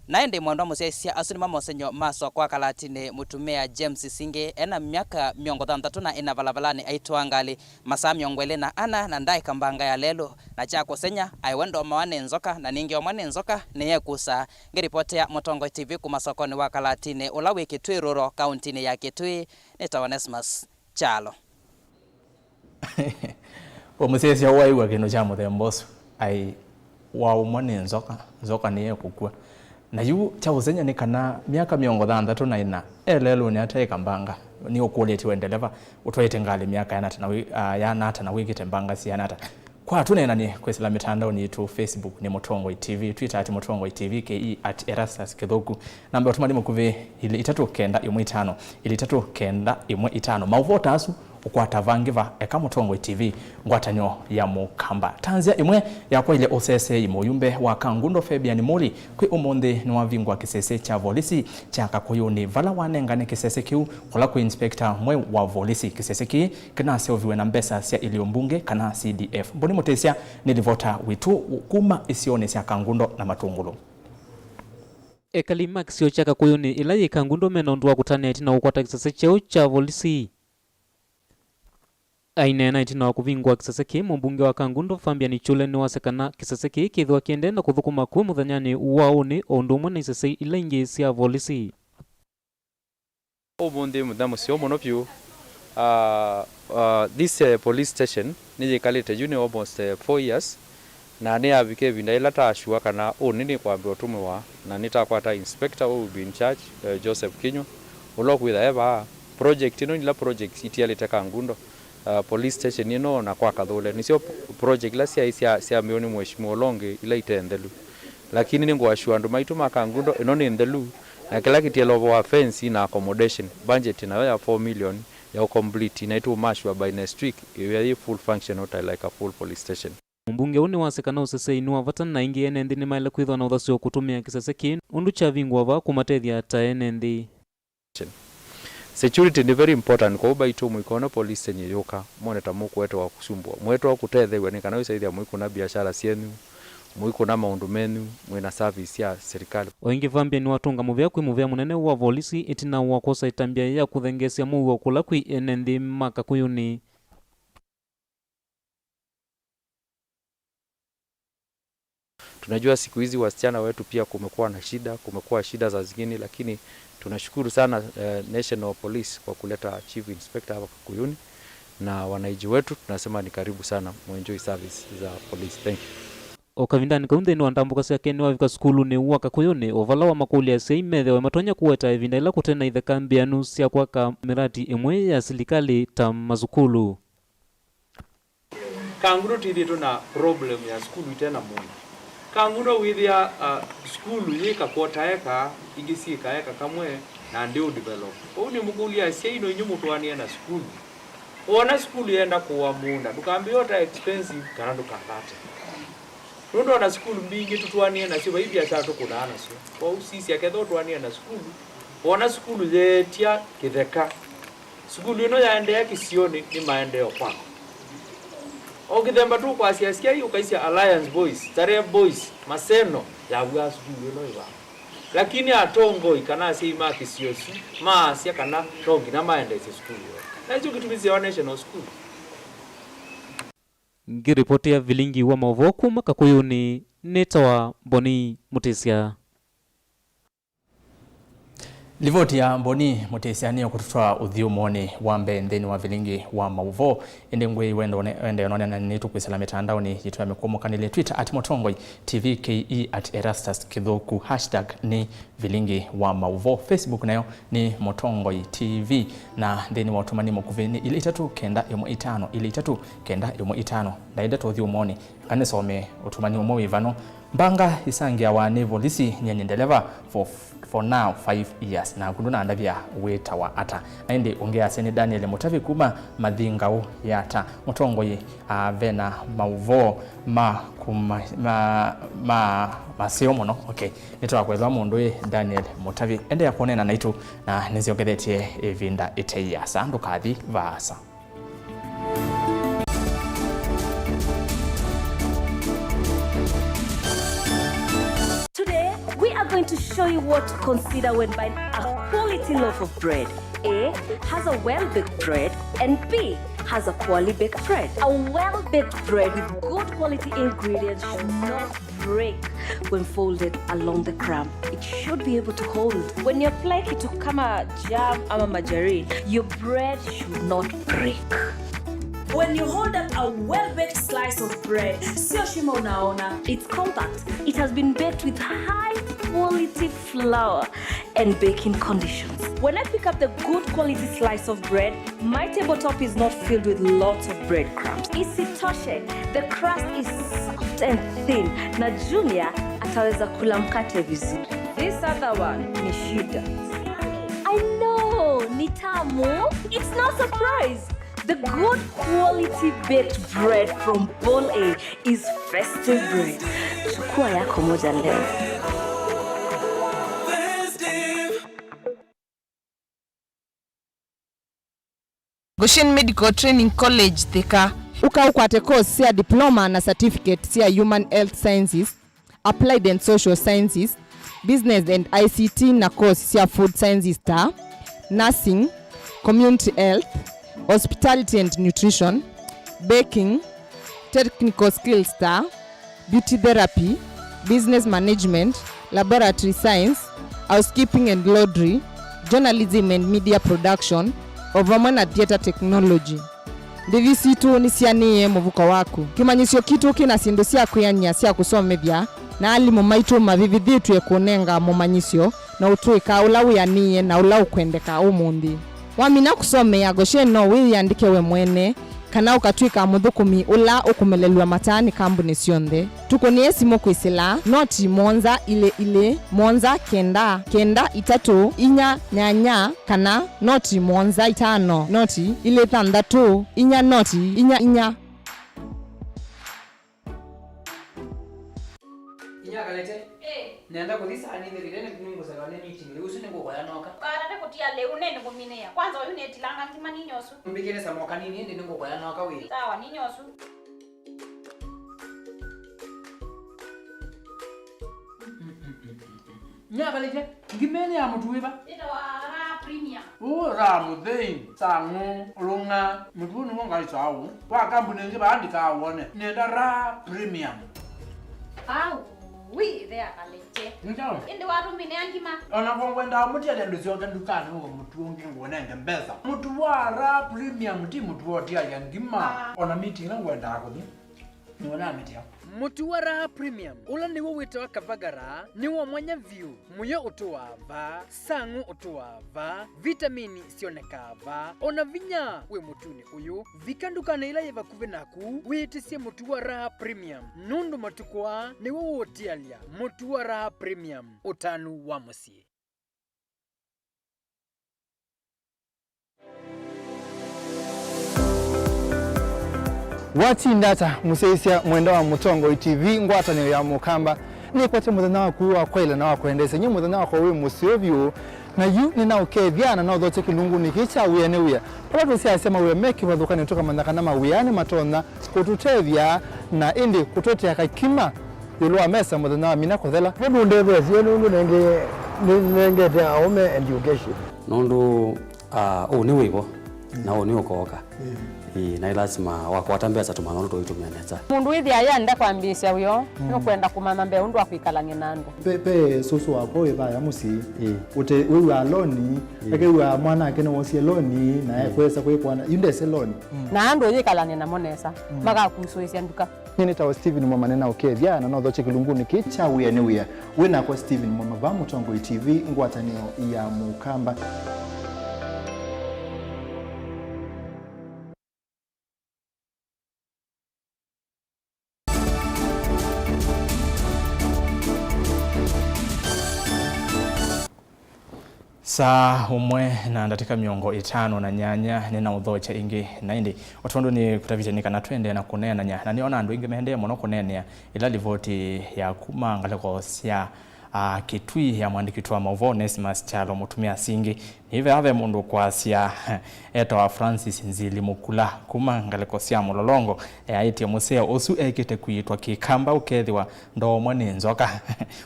Na ĩndĩ mwendwa mũsyaĩĩsya, asu nĩmo mosengy'o ma soko wa Kalatinĩ, mũtumĩa James Singĩ, e na myaka mĩongo thanthatũ na ĩna, valavalanĩ aitwaa ngalĩ masaa mĩongo ĩlĩ na ana, na ndaaĩka mbanga ya lelũ, na kya kũsengy'a, aĩ we ndoomawa nĩ nzoka, na ningĩ omwa nĩ nzoka nĩyekũsaa. Ngĩripotea Mũtongoi T V kuma sokonĩ wa Kalatinĩ, ũla wĩ Kitui Rural, kauntinĩ ya Kitui, nĩtawa Onesmus Kyalo. Ũmũsyaĩĩsya ũũ aĩw'a kĩndũ kya mũthemba ũsu, aĩ waũmwa nĩ nzoka, nzoka nĩyekũkw'a. Na yu kya ũsengy'a nĩ kana myaka mĩongo thanthatũ na ĩna e lelũnĩ ataĩka mbanga, nĩũkũlĩtye we ndeleva, ũtwaĩte ngalĩ myaka yana ata na wĩ, ah, yana ata na wĩkĩte mbanga siana ata? Kwa tũneenany'e kwĩsĩla mĩtandaonĩ yitũ, Facebook nĩ Mũtongoi T V, Twitter at Mũtongoi T V, K E at Erastus Kĩthũku. Namba ya ũtũmani mũkuvĩ, ilĩ itatũ kenda ĩmwe itano, ilĩ itatũ kenda ĩmwe itano. Maũvoo ta asu Ũkwata vangĩ va Eka Mũtongoi T V, ngwatanĩo ya Mũkamba. Tanzĩa ĩmwe yakwaĩle ũseseei. Mũyumbe wa Kangundo Fabian Muli kwĩ ũmũnthĩ nĩwavingũa kĩsese kya volisi kya Kakũyũnĩ, vala wanengane kĩsese kĩu kũla kwĩ inspector mweũ wa volisi. Kĩsese kĩĩ kĩnaseũviwe na mbesa sya ilio mbunge kana C D F. Mboni Mũtĩsya nĩ livota witũ kuma isionĩ sya Kangundo na Matũngũlũ. Ekali ma kĩsio kya Kakũyũnĩ ĩla yĩ Kangundo mena ũndũ wa kũtanĩa ĩtina wa kũkwata kĩsese kyeũ kya volisi. Aineena ĩtina wa kũvingũa kĩsese kĩĩ, mũmbunge wa Kangundo Fabian Chule nĩwasya kana kĩsese kĩĩ kĩthĩwa kĩendee na kũthũkũma kwĩ mũthenyanĩ wa ũnĩ o ũndũ ũmwe na isese ila ingĩ sya volisi. Ũmũnthĩ mũthenya mũseo mũno vyũ. Ah, ah, this, eh, police station nĩyĩkalĩte yu nĩ almost, eh, four years, na nĩyavika ĩvinda yĩla taasua kana ũnĩ nĩkwambĩĩa ũtũmĩwa, na nĩtakwata inspector who will be in charge, eh, Joseph Kinyua, ũla ũkwĩtha e vaa. Project ĩno nĩ ila project itialĩte Kangundo, ah, police station ĩno na kwa Kathũle. Nĩsyo project ila syaĩ sya, syambĩĩwe nĩ Mheshimiwa ũla ũngĩ, ila ite nthelu. Lakini nĩngũasua andũ maitũ ma Kangundo, ĩno nĩ nthelu, na kĩla kĩtiele ũvoo wa fence na accommodation. Budget nayo ya four million ya ũcomplete, na ĩtũmasua by next week ĩwĩa yĩ full functional ta like a full police station. Mũmbunge ũũ nĩwasya kana ũseseei nĩ wa vata na ĩngĩ ene nthĩ nĩmaĩle kwĩthwa na ũthasyo kũtũmĩa kĩsese kĩĩ ũndũ kyavingũa vaa kũmatethya ta ene nthĩ. Security nĩ very important, kwoou baitũ mũikone police station yũka, mwone ta mũkũetewa kũsumbũa. Mũetewa kũtetheew'a nĩ kana wĩsaĩthya mũikũna biashara syenyu, mũikũna maũndũ menyu, mwĩ na service sya serikali. O ĩngĩ Fabian nĩwatũnga mũvea kwĩ mũvea mũnene wa volisi ĩtina wa kwosa ĩtambya ya kũthengeesya mũuo kũla kwĩ ene nthĩ ma Kakũyũnĩ. Tunajua siku hizi wasichana wetu pia kumekuwa na shida, kumekuwa shida za zingine, lakini tunashukuru sana, eh, National Police kwa kuleta Chief Inspector hapa Kakuyuni, na wananchi wetu tunasema ni karibu sana, muenjoy service za police. Thank you. O kavindanĩ kau nthĩnĩ wa ndambũka syake nĩwavika sukulunĩ wa Kakũyũnĩ, o vala wamakũlya asyai methĩwe matonya kũweta ĩvinda ĩla kũte na itheka mbĩanu sya kwaka mĩrati ĩmwe ya silikalĩ ta masukulu. Kangundo twĩthĩĩtwe na problem ya sukulu ite na mũũnda. Kangundo wĩthĩa, ah, sukulu yĩ kakwota eka, ingĩ syĩ kaeka kamwe, na ndĩ develop. Kwoou nĩmũkũlya asyai, no inyw'ĩ mũtwaanĩe na sukulu? Wona sukulu yenda kũũa mũũnda, ndũkambĩĩe ũta expensive kana ndũkathate. Nũndũ ona sukulu mbingĩ tũtwaanĩe nasyo, vai biashara tũkũnaa nasyo. Kwoou sisya, ketha ũtwaanĩe na sukulu, wona sukulu yeetya kĩtheka, sukulu ĩno yaendeea kĩsionĩ, nĩ maendeeo kwaku. O kĩthemba tũkwasya asyai, ũkaisya Alliance Boys, Starehe Boys, Maseno, yavw'aa sukulu ĩno ĩva. Lakini atongoi kana asyai ma kĩsio ĩsu maasya kana no nginya maendeesye sukulu ĩyo. Na nĩkyo kĩtumi syawa National School. Ngĩripotĩa Vilingi wa maũvoo kuma Kakũyũnĩ, nĩtawa Mboni Mũtĩsya. Livoti ya Mboni Mũtĩsya nĩyo kũtũtwaa ũthyũmũonĩ wa mbee nthĩnĩ wa Vilingi wa maũvoo. Ĩndĩ ngwĩi wende ũne-, wende ũnonena nĩtũkwĩsĩla mĩtandaonĩ yitũ ya mĩkũmũkanĩlye, Twitter at Mũtongoi T V K E, at Erastus Kĩthũku, hashtag nĩ Vilingi wa maũvoo, Facebook nayo nĩ Mũtongoi T V, na nthĩnĩ wa ũtũmani mũkuvĩ nĩ ilĩ itatũ kenda ĩmwe itano ilĩ itatũ kenda ĩmwe itano. Ndaĩle tũthyũmũonĩ, eka nĩsome ũtũmani ũmwe wĩ vano. Mbanga isangĩawa nĩ volisi, nyie nĩ ndeleva for, for now five years, naku ndũnandavya wĩtawa ata? Na ĩndĩ ũngĩ asya nĩ Daniel Mũtavi kuma Mathingaũ Yata. Mũtongoi, ah, ve na maũvoo ma kuma, ma, ma, maseo mũno. Okay. Nĩtwakwĩthwa mũndũ wĩ Daniel Mũtavi. Endeea kũneena naitũ, na nĩsyokethetye ĩvinda ĩtei asa. Ndũkathi vaasa. Today, we are going to show you what to consider when buying a quality loaf of bread. A, has a well-baked bread, and B, has a poorly baked bread. A well-baked bread with good quality ingredients should not break when folded along the crumb. It should be able to hold. When you apply kitu kama jam ama margarine, your bread should not break. When you hold up a well-baked slice of bread, sio shimo unaona. It's compact. It has been baked with high quality flour and baking conditions. When I pick up the good quality slice of bread, my tabletop is not filled with lots of breadcrumbs. Isitoshe, the crust is soft and thin, na Junior ataweza kula mkate vizuri. This other one ni shida. I know, ni tamu. It's no surprise. The good quality baked bread from Paul A is festive bread. Chukua yako moja leo. Goshen Medical Training College, Thika. Ũka ũkwate course sya diploma na certificate sya Human Health Sciences, Applied and Social Sciences, Business and I C T na course sya Food Sciences ta nursing, community health, hospitality and nutrition, baking, technical skills ta beauty therapy, business management, laboratory science, housekeeping and laundry, journalism and media production, o vamwe na theatre technology. Ndĩvi sitũ nĩsianĩĩe mũvuko waku. Kĩmanyĩsyo kitũ kĩna syĩndũ sya kwĩanĩa sya kũsomethya, na alimũ maitũ mavĩvĩthĩtw'e kũnenga mũmanyĩsyo na ũtũĩka ũla wĩanĩĩe na ũla ũkwendeka ũmũnthĩ. Wamina kũsomea Goshen, no wĩyĩandĩke we mwene, kana ũkatw'ĩka mũthũkũmi ũla ũkũmelelw'a mataa nĩ kambunĩ syonthe. Tũkũnĩe simũ kwĩsĩla noti mũonza ilĩ ilĩ, mũonza kenda, kenda itatũ, inya nyanya, kana noti mũonza itano, noti ilĩ thanthatũ, inya noti inya inya. Inya Kalete. Eh. Nenda kũthi saa nĩ thirire nĩ nĩngũselewa nĩ meeting. Rĩu ũsu nĩngũkoya noka. Kalete kũtia lĩu nĩ nĩkũminĩa. Kwanza ũyu nĩtilanga ngima ninyosu. Mbikĩre samoka nini ĩndĩ nĩngũkoya noka wĩ. Sawa, ninyosu. Nyakalĩte, ngima ĩno ya mũtu wĩva? Ĩtawa Raha Premium. Ũ, Raha mũthei, sang'ũ, lũng'a, mũtu ũũ nĩw'o ngaĩsaa ũũ. Wa kambuni ĩngĩ vaandĩkaa wone, nĩenda Raha Premium. Au, wi, ĩthe akalĩte. Nĩ kyaũ? Ĩndĩ watũmĩnĩa ngima. O na ko ngwendaa mũtiele ndũsyoke ndukanĩ ũgũre mũtu ũngĩ ngũnenge mbesa. Mũtu wa Raha Premium ti mũtu wa ũtialya ngima. Ah. O na meeting ĩla ngwendaa kũthi. Nĩwona mĩtĩ yao. Mũtu wa Raha Premium, ũla nĩw'o wĩtawa Kavagara, nĩ wa mwanya vyũ. Mũyo ũtũaa va, sang'ũ ũtũaa va, vitamini syonekaa va, o na vinya wĩ mũtunĩ ũyũ. Vika ndukanĩ ĩla yĩ vakuvĩ naku, wĩĩtĩsye mũtu wa Raha Premium, nũndũ matukũ aa nĩw'o ũũtialya. Mũtu wa Raha Premium, ũtanu wa mũsyĩ. Watinda ata mũsyaĩĩsya mwenda wa Mũtongoi T V ngwatanĩo ya Mũkamba? Nĩkwete mũthenya waku wa kwaĩla na wa kwendeesya, nyie mũthenya wakwa wĩ mũseo vyũ, na yu nĩnaũkethya na naũthokya kĩlungunĩ kĩĩ kya wĩa nĩ wĩa. Vala tũsyaasya mawĩa me kĩvathũkanĩo tũkamanya kana mawĩa nĩmatonya kũtũtethya na ĩndĩ kũtũetea kakima ĩũlũ wa mesa mũthenya wa mina kũthela. Vo nũndetheesye nũndũ nenge nĩnengete aũme education. Nũndũ, ah, ũũ nĩ wĩvo, na ũũ nĩ ũkooka. Ĩĩ, na ĩ lasima wakwata mbesa tũmanya ũndũ tũitũmĩa nesa. Mũndũ wĩthĩa yenda kwambĩĩsya wĩoo, nũkwenda kũmanya mbee ũndũ wa kwĩkalany'a na andũ. Pe, pe sũsũ wakwa wĩ vaya mũsyĩ. Ĩĩ. Ũte, wĩw'aa loni, akew'aa mwanake nĩwosie loni, na ekwesa kwĩkwana, yu ndese loni. Na andũ ũyĩkalany'a namo nesa, makakusũĩsya nduka. Nyie nĩtawa Stephen Mwama, nĩnaũkethya na nothokye kĩlungunĩ kĩĩ kya wĩa nĩ wĩa. Wĩ nakwa Stephen Mwama vaa Mũtongoi T V, ngwatanĩo ya Mũkamba. Saa ũmwe na ndatĩka mĩongo ĩtano na nyanya nĩnaũthokya ĩngĩ, na ĩndĩ o tondũ nĩkũtavĩtye nĩ kana tũendee na kũneenany'a, na nĩona andũ aingĩ maendee mũno kũneenea ĩla livoti ya kuma ngalĩko sya, a, Kĩtui ya mwandĩki witũ wa maũvoo Onesmus Kyalo Mũtumĩa Singi. Nĩ vea ve mũndũ ũkwasya etawa Francis Nzili Mũkula kuma ngalĩko sya Mũlolongo eaĩtye mũseo ũsu ekĩte kũĩtwa Kĩkamba ũkethĩwa ndoomwa nĩ nzoka.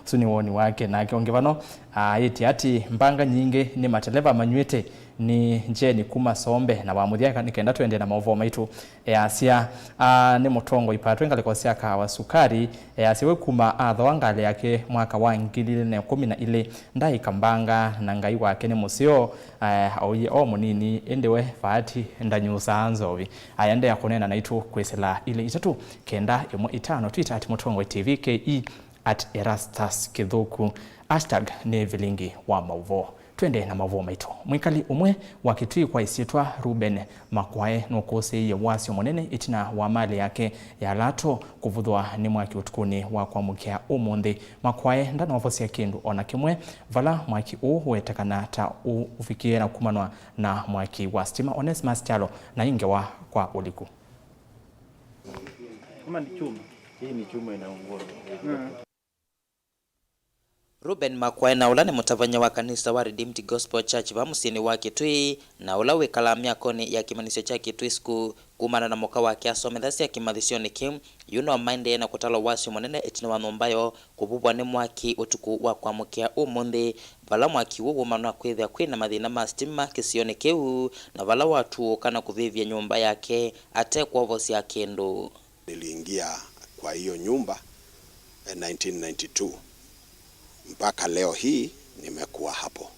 Ũsu nĩ woni wake. Nake ũngĩ vano aĩtye atĩ mbanga nyingĩ nĩ mateleva manyw'ĩte nĩ njeni kuma Sombe, na wamũthya nĩ kenda tũendee na maũvoo maitũ. Easya, a, nĩ mũtongoi patwe ngalĩko sya Kahawa Sukari. Easya we kuma athoa ngalĩ yake mwaka wa ngili ilĩ na ĩkũmi na ilĩ, ndaĩka mbanga na Ngai wake nĩ mũseo, a, aũie o mũnini, ĩndĩ we vaati ndanyusaa nzovi. Aendeea kũneena naitũ kwĩsĩla ilĩ itatũ kenda ĩmwe itano, Twitter at Mũtongoi T V K E, at Erastus Kĩthũku, hashtag nĩ vilingi wa maũvoo. Twende na maũvoo maitũ. Mwĩkali ũmwe wa Kĩtui kwa ĩsyĩtwa Reuben Makwae nũkũsĩĩie wasyo mũnene ĩtina wa malĩ yake ya lato kũvũthwa nĩ mwaki ũtukũnĩ wa kwamũkĩa ũmũnthĩ. Makwae ndanavosya kĩndũ o na kĩmwe vala mwaki ũũ ũwetekana ta ũvikĩe na kumanwa na mwaki wa sitima. Onesmus Kyalo na ĩ ngewa kwa ũliku. Kama ni chuma, hii ni chuma inaungua. Reuben Makwae, na ũla nĩ mũtavany'a wa kanisa wa Redeemed Gospel Church vaa mũsyĩnĩ wa Kĩtui, na ũla wĩkalaa myakonĩ ya kĩmanyĩsyo kya Kĩtui School, kumana na mũka wake asomethasya kĩmanyĩsyonĩ kĩu, yu no maendee na kũtala wasyo mũnene ĩtina wa nyũmba yoo kũvuvwa nĩ mwaki ũtukũ wa kwamũkĩa ũmũnthĩ, vala mwaki ũũ wumanwa kwĩthĩa kwĩ na mathĩna ma sitima kĩsionĩ kĩu, na vala watuũka na kũvĩvya nyũmba yake ate kwovosya kĩndũ. Niliingia kwa hiyo nyumba, eh, nineteen ninety-two. Mpaka leo hii nimekuwa hapo.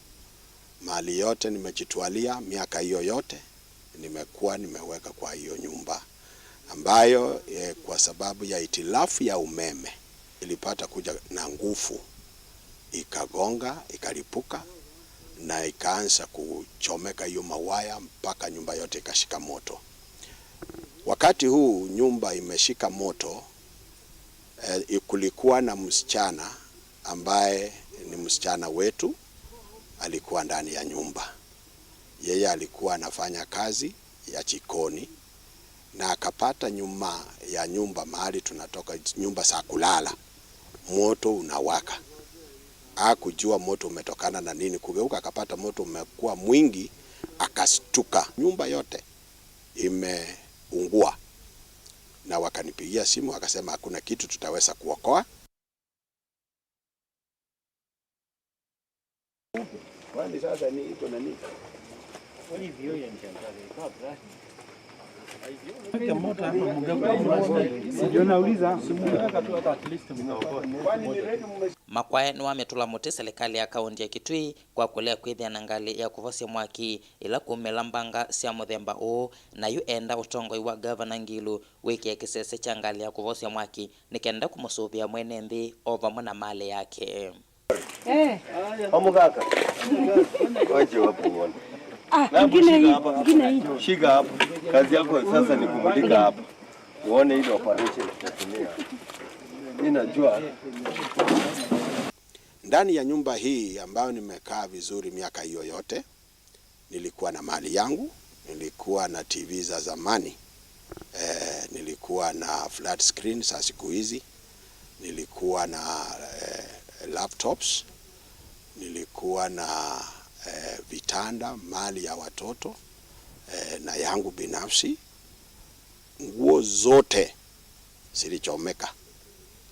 Mali yote nimejitwalia, miaka hiyo yote nimekuwa nimeweka kwa hiyo nyumba, ambayo, eh, kwa sababu ya hitilafu ya umeme ilipata kuja na nguvu, ikagonga, ikalipuka na ikaanza kuchomeka hiyo mawaya mpaka nyumba yote ikashika moto. Wakati huu nyumba imeshika moto, eh, kulikuwa na msichana ambaye ni msichana wetu, alikuwa ndani ya nyumba. Yeye alikuwa anafanya kazi ya jikoni na akapata nyuma ya nyumba mahali tunatoka, nyumba za kulala, moto unawaka. Hakujua moto umetokana na nini, kugeuka akapata moto umekuwa mwingi, akastuka. Nyumba yote imeungua. Na wakanipigia simu, wakasema hakuna kitu tutaweza kuokoa. Kwani sasa ni iko na nini? Ndio nauliza. Makwae nĩwamĩtũla mũtĩ silikalĩ ya kaũntĩ ya Kitui kwa kũlea kwĩthĩa na ngalĩ ya kũvosya mwaki ĩla kumĩla mbanga sya mũthemba ũũ, na yu enda ũtongoi wa Gavana Ngilu wĩkĩe kĩsese kya ngalĩ ya kũvosya mwaki nĩ kenda kũmũsũvĩa mwene nthĩ o vamwe na malĩ yake. Eh. Omugaka. Wache wapo uone. Ah, ingine hii, ingine hii. Shika hapo. Kazi yako sasa ni kumulika hapa. Uone ile operation tutatumia. Mimi najua. Ndani ya nyumba hii ambayo nimekaa vizuri miaka hiyo yote, nilikuwa na mali yangu, nilikuwa na T V za zamani, eh, nilikuwa na flat screen za siku hizi, nilikuwa na, eh, laptops, nilikuwa na, eh, vitanda, mali ya watoto, eh, na yangu binafsi. Nguo zote zilichomeka.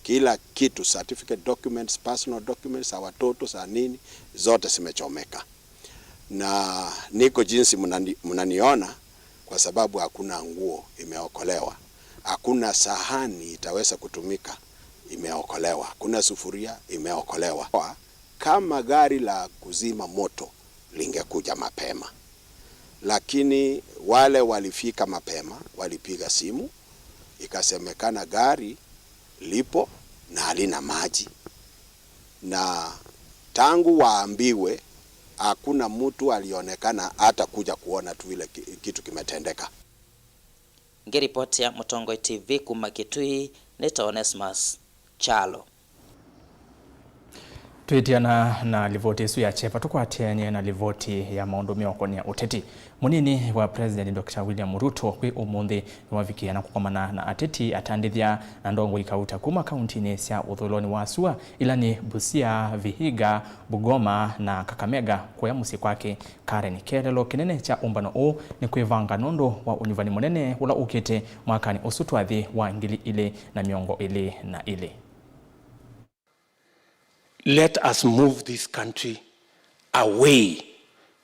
Kila kitu, certificate documents, personal documents za watoto, za nini, zote zimechomeka. Na niko jinsi mnani-, mnaniona, kwa sababu hakuna nguo imeokolewa. Hakuna sahani itaweza kutumika imeokolewa. Hakuna sufuria imeokolewa. Kama gari la kuzima moto lingekuja mapema. Lakini wale walifika mapema, walipiga simu, ikasemekana gari lipo na halina maji. Na tangu waambiwe, hakuna mtu alionekana hata kuja kuona tu ile ki-, kitu kimetendeka. Ngĩripotĩa Mũtongoi T V kuma Kitui, nĩ ta Onesmus Kyalo. Twĩtiana na livoti ĩsu ya kyeva, tũkwatĩanĩe na livoti ya maũndũ meũkonĩa ũteti. Mũnini wa President Doctor William Ruto kwĩ ũmũnthĩ nĩwavikĩe na kũkomana na ateti, atandĩthya na ndongoi kauta kuma kauntinĩ sya ũthũĩlonĩ wa sua, ila nĩ Busia, Vihiga, Bungoma na Kakamega, kũya mũsyĩ kwake Karen. Kĩeleelo kĩnene kya ũmbano ũũ nĩ kwĩvanga nũndũ wa ũnyuvani mũnene ũla ũkĩte mwakanĩ ũsu twathi wa ngili ilĩ na mĩongo ĩlĩ na ilĩ. Let us move this country away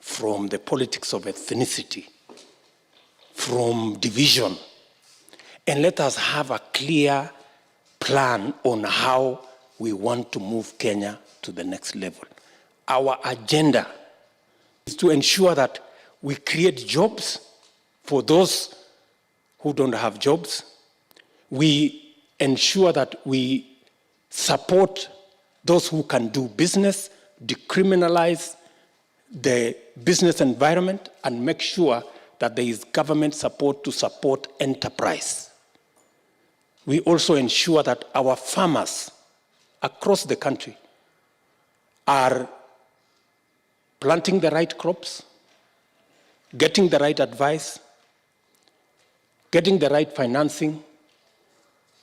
from the politics of ethnicity, from division, and let us have a clear plan on how we want to move Kenya to the next level. Our agenda is to ensure that we create jobs for those who don't have jobs. We ensure that we support those who can do business, decriminalize the business environment and make sure that there is government support to support enterprise. We also ensure that our farmers across the country are planting the right crops, getting the right advice, getting the right financing,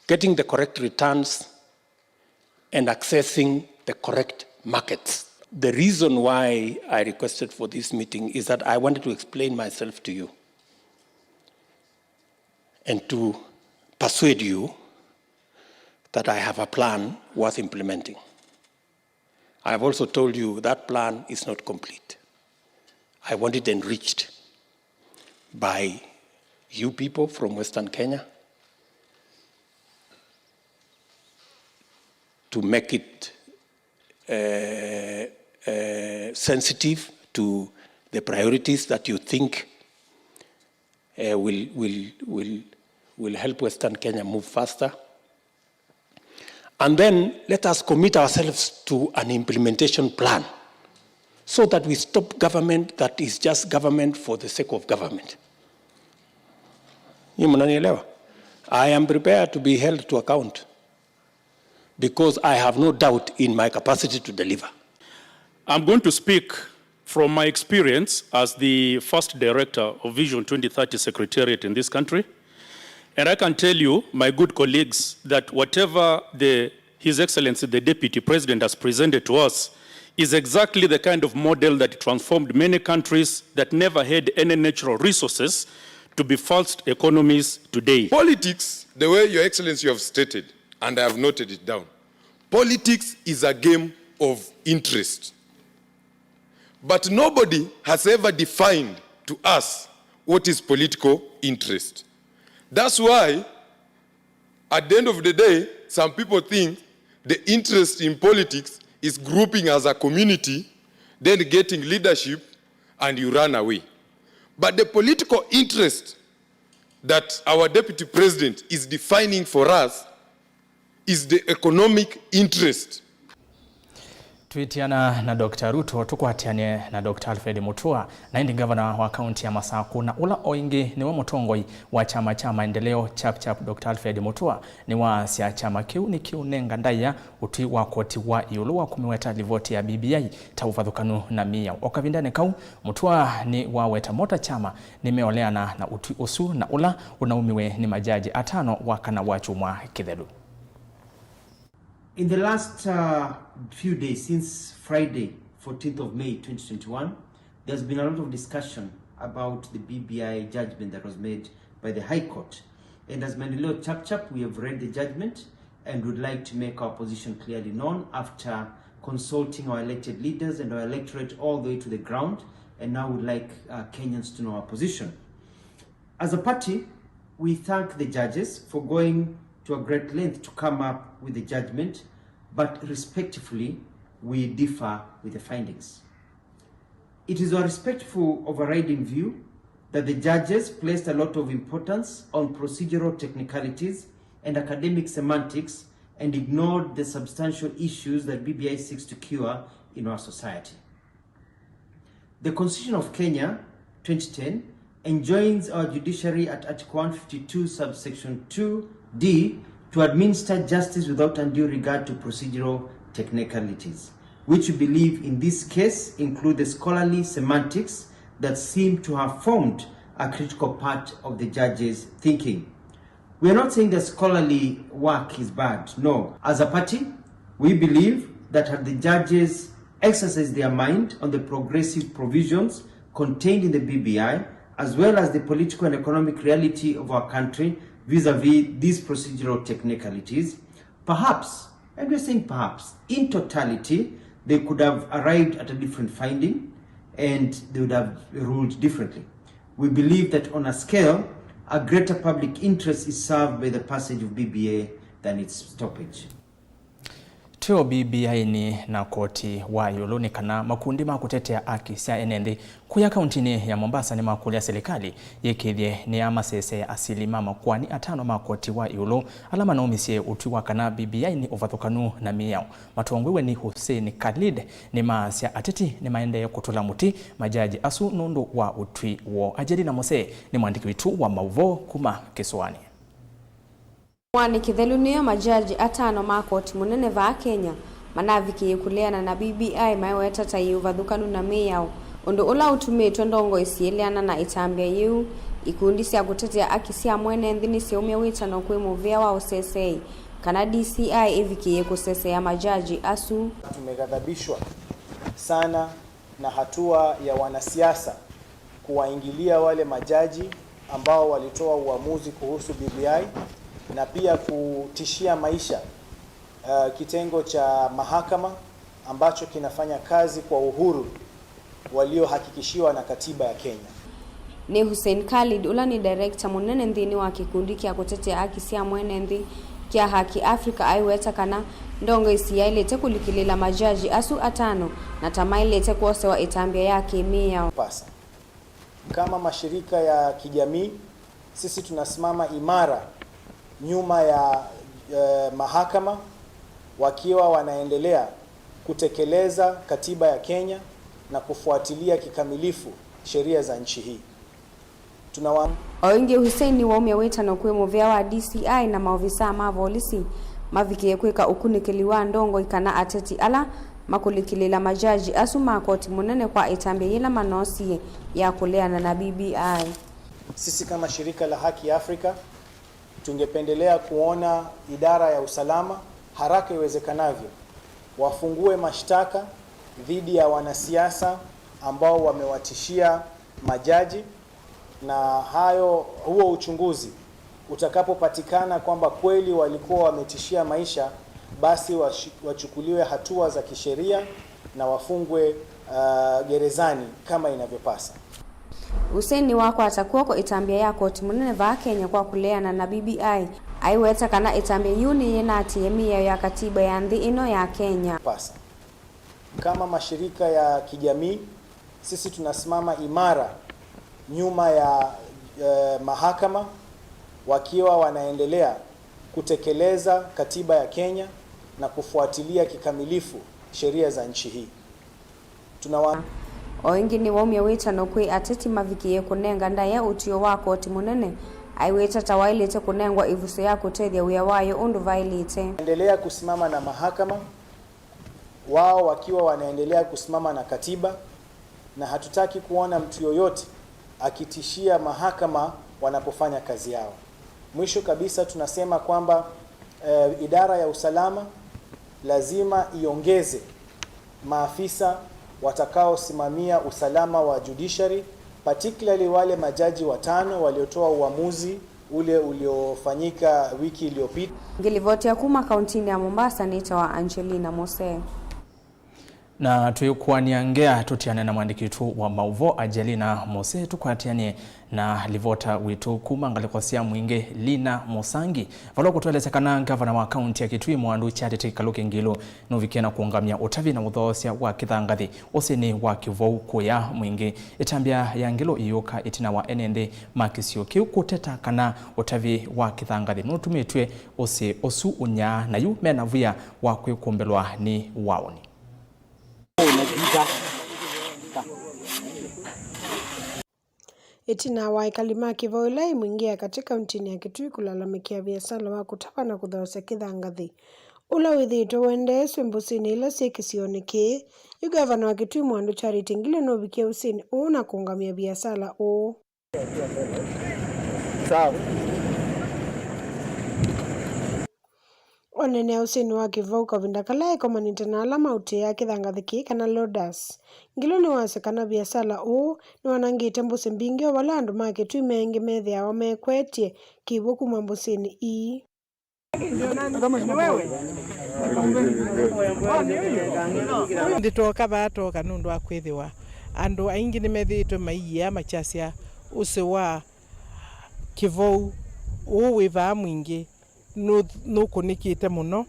getting the correct returns, and accessing the correct markets. The reason why I requested for this meeting is that I wanted to explain myself to you and to persuade you that I have a plan worth implementing. I have also told you that plan is not complete. I want it enriched by you people from Western Kenya to make it uh, uh, sensitive to the priorities that you think uh, will, will, will, will help Western Kenya move faster. And then let us commit ourselves to an implementation plan so that we stop government that is just government for the sake of government. Nyinyi mnanielewa? I am prepared to be held to account because I have no doubt in my capacity to deliver. I'm going to speak from my experience as the first director of Vision twenty thirty Secretariat in this country. And I can tell you, my good colleagues, that whatever the, His Excellency the Deputy President has presented to us is exactly the kind of model that transformed many countries that never had any natural resources to be first economies today. Politics, the way Your Excellency you have stated, and I have noted it down, politics is a game of interest. But nobody has ever defined to us what is political interest. That's why, at the end of the day, some people think the interest in politics is grouping as a community, then getting leadership, and you run away. But the political interest that our deputy president is defining for us is the economic interest. Twĩtiana na Doctor Ruto, tũkwatĩanĩe na Doctor Alfred Mutua, na ĩndĩ ngavana wa kaunti ya Masakũ, na ũla o ĩngĩ nĩwe mũtongoi wa kyama kya Maendeleo Chap Chap, Doctor Alfred Mutua, nĩwaasya kyama kĩu nĩkĩũnenga ndaĩa ũtwi wa koti wa ĩũlũ wa kũmĩweta livoti ya B B I ta ũvathũkanu na mĩao. O kavindanĩ kau, Mutua nĩwaweta mo ta kyama nĩmeoleana na ũtwi ũsu, na ũla ũnaumiwe nĩ majaji atano wakana wa kyumwa kĩthelu. In the last uh, few days, since Friday, fourteenth of May twenty twenty-one, there's been a lot of discussion about the B B I judgment that was made by the High Court. And as Maendeleo Chap Chap, we have read the judgment and would like to make our position clearly known after consulting our elected leaders and our electorate all the way to the ground, and now would like uh, Kenyans to know our position. As a party, we thank the judges for going to a great length to come up with the judgment, but respectfully, we differ with the findings. It is our respectful overriding view that the judges placed a lot of importance on procedural technicalities and academic semantics and ignored the substantial issues that B B I seeks to cure in our society. The Constitution of Kenya, twenty ten, enjoins our judiciary at Article one fifty-two, subsection two D, to administer justice without undue regard to procedural technicalities, which we believe in this case include the scholarly semantics that seem to have formed a critical part of the judge's thinking. We are not saying that scholarly work is bad, no. As a party, we believe that had the judges exercised their mind on the progressive provisions contained in the B B I, as well as the political and economic reality of our country vis-a-vis these procedural technicalities, perhaps, and we're saying perhaps, in totality, they could have arrived at a different finding and they would have ruled differently. We believe that on a scale, a greater public interest is served by the passage of B B I than its stoppage. Teo B B I-nĩ na koti wa ĩũlũ nĩ kana makundi ma kũtetea aki sya ene nthĩ kũya kauntinĩ ya Mombasa nĩmakũlya silikalĩ yĩkĩĩthye nĩyamasesea asili ma makoani atano ma koti wa ĩũlũ ala manaumisye ũtwi wa kana B B I nĩ ũvathũkanu na mĩao. Matongwĩwe nĩ Hussein Khalid nĩmaasya ateti nĩmaendee kũtũla mũtĩ majaji asu nũndũ wa ũtwi woo. Angelina Mose nĩ mwandĩki witũ wa maũvoo kuma kĩsũanĩ. Mũaanĩ kĩthelu nĩyo majaji atano ma koti mũnene vaa Kenya manavikĩie kũleana na B B I maiweta ta yĩ ũvathũkanu na mĩao, ũndũ ũla ũtumĩtwe ndongoi sieleana na ĩtambya yĩu. Ikundi sya kũtetea aki sya mwene nthĩ nĩsyaumya wĩtano kwĩ mũvĩa wa ũseseei kana D C I ĩvikĩie kũsesea majaji asu. Tumeghadhabishwa sana na hatua ya wanasiasa kuwaingilia wale majaji ambao walitoa uamuzi kuhusu B B I na pia kutishia maisha, uh, kitengo cha mahakama ambacho kinafanya kazi kwa uhuru waliohakikishiwa na katiba ya Kenya. Nĩ Hussein Khalid, ũla nĩ director mũnene nthĩnĩ wa kĩkundi kya kũtetea aki sya mwene nthĩ kya Haki Africa, aiweta kana ndongoi siyaĩlĩte kũlikĩlĩla majaji asu atano na ta maĩlĩte kwosewa ĩtambya ya kĩmĩao. Pasa. Kama mashirika ya kijamii, sisi tunasimama imara nyuma ya, eh, mahakama wakiwa wanaendelea kutekeleza katiba ya Kenya na kufuatilia kikamilifu sheria za nchi hii. Tunawa- O ĩngĩ, Hussein nĩwaumya wĩtano kwĩ mũvĩa wa D C I na maovisaa ma volisi mavikĩe kwĩka ũkunĩkĩli wa ndongoi kana ateti ala makũlikĩlĩla majaji asu ma koti mũnene kwa ĩtambya yĩla manoosie ya kũleana na B B I. Sisi kama shirika la Haki Africa, tungependelea kuona idara ya usalama haraka iwezekanavyo wafungue mashtaka dhidi ya wanasiasa ambao wamewatishia majaji, na hayo, huo uchunguzi utakapopatikana kwamba kweli walikuwa wametishia maisha, basi washi-, wachukuliwe hatua za kisheria na wafungwe, uh, gerezani kama inavyopasa. Hussein nĩwakwata kw'oko ĩtambya ya koti mũnene vaa Kenya kwa kũleana na B B I, aiweta kana ĩtambya yĩu nĩyĩnatĩĩe mĩao ya katiba ya nthĩ ĩno ya Kenya. Pasa. Kama mashirika ya kijamii, sisi tunasimama imara nyuma ya, eh, mahakama wakiwa wanaendelea kutekeleza katiba ya Kenya na kufuatilia kikamilifu sheria za nchi hii. Tunawa- O ĩngĩ nĩwaumya wĩtano kwĩ ateti mavikĩe kũnenga ndaĩa ũtw'ĩo wa koti mũnene, aiweta ta waĩlĩte kũnengwa ĩvuso ya kũtethya wĩa wayo ũndũ vaĩlĩte. Endelea kusimama na mahakama, wao wakiwa wanaendelea kusimama na katiba, na hatutaki kuona mtu yoyote akitishia mahakama wanapofanya kazi yao. Mwisho kabisa, tunasema kwamba, eh, idara ya usalama lazima iongeze maafisa watakaosimamia usalama wa judiciary, particularly wale majaji watano waliotoa uamuzi ule uliofanyika wiki iliyopita. Ngĩlivotia kuma kauntinĩ ya Mombasa, nĩtawa Angelina Mose. Na twĩkũanĩa ngea tũtiane na mwandĩki witũ wa maũvoo Angelina Mose, tũkwatĩanĩe na livota witũ kuma ngalĩko sya Mwingĩ, Lina Mũsangi, vala ũkũtũelesya kana ngavana wa kaunti ya Kitui Mwandũ Charity Kaluki Ngilu nũvikie na kũũngamya ũtavi na ũthoosya wa kĩthangathĩ ũsĩnĩ wa Kĩvou kũya Mwingĩ. Ĩtambya ya Ngilu ĩyũka ĩtina wa ene nthĩ ma kĩsio kĩu kũteta kana ũtavi wa kĩthangathĩ nũtumĩtw'e ũsĩ ũsu ũnyaa, na yu mena via wa kwĩkũmbĩlwa nĩ waũni. Ĩtina wa ekali ma Kĩvou ĩla ĩ Mwingĩ ya katĩ kauntinĩ ya Kitui kũlalamĩkĩa viasala wa kũtava na kũthoosya kĩthangathĩ ũla wĩthĩĩtwe ũendeesw'e mbũsĩnĩ ila syĩ kĩsionĩ kĩĩ, yu ngavana wa Kitui Mwandũ Charity Ngilu nũvikie ũsĩnĩ ũũ na kũũngamya viasala ũũ. Sawa. Oneenea ũsĩnĩ wa Kĩvou kavinda kala ekomanĩte na ala mautĩĩaa kĩthangathĩ kĩĩ kana loaders, Ngilu nĩwasya kana viasala ũũ nĩwanangĩte mbũsĩ mbingĩ o vala andũ ma Kitui me aingĩ methĩawa mekwetye kĩw'ũ kuma mbũsĩnĩ ii. Ndĩtoka vaa tooka nũndũ wa kwĩthĩwa andũ aingĩ nĩmethĩĩtwe maiia makyasya ũsĩ wa Kĩvou ũũ wĩ vaa Mwingĩ nũ-, nũkũnĩkĩte mũno,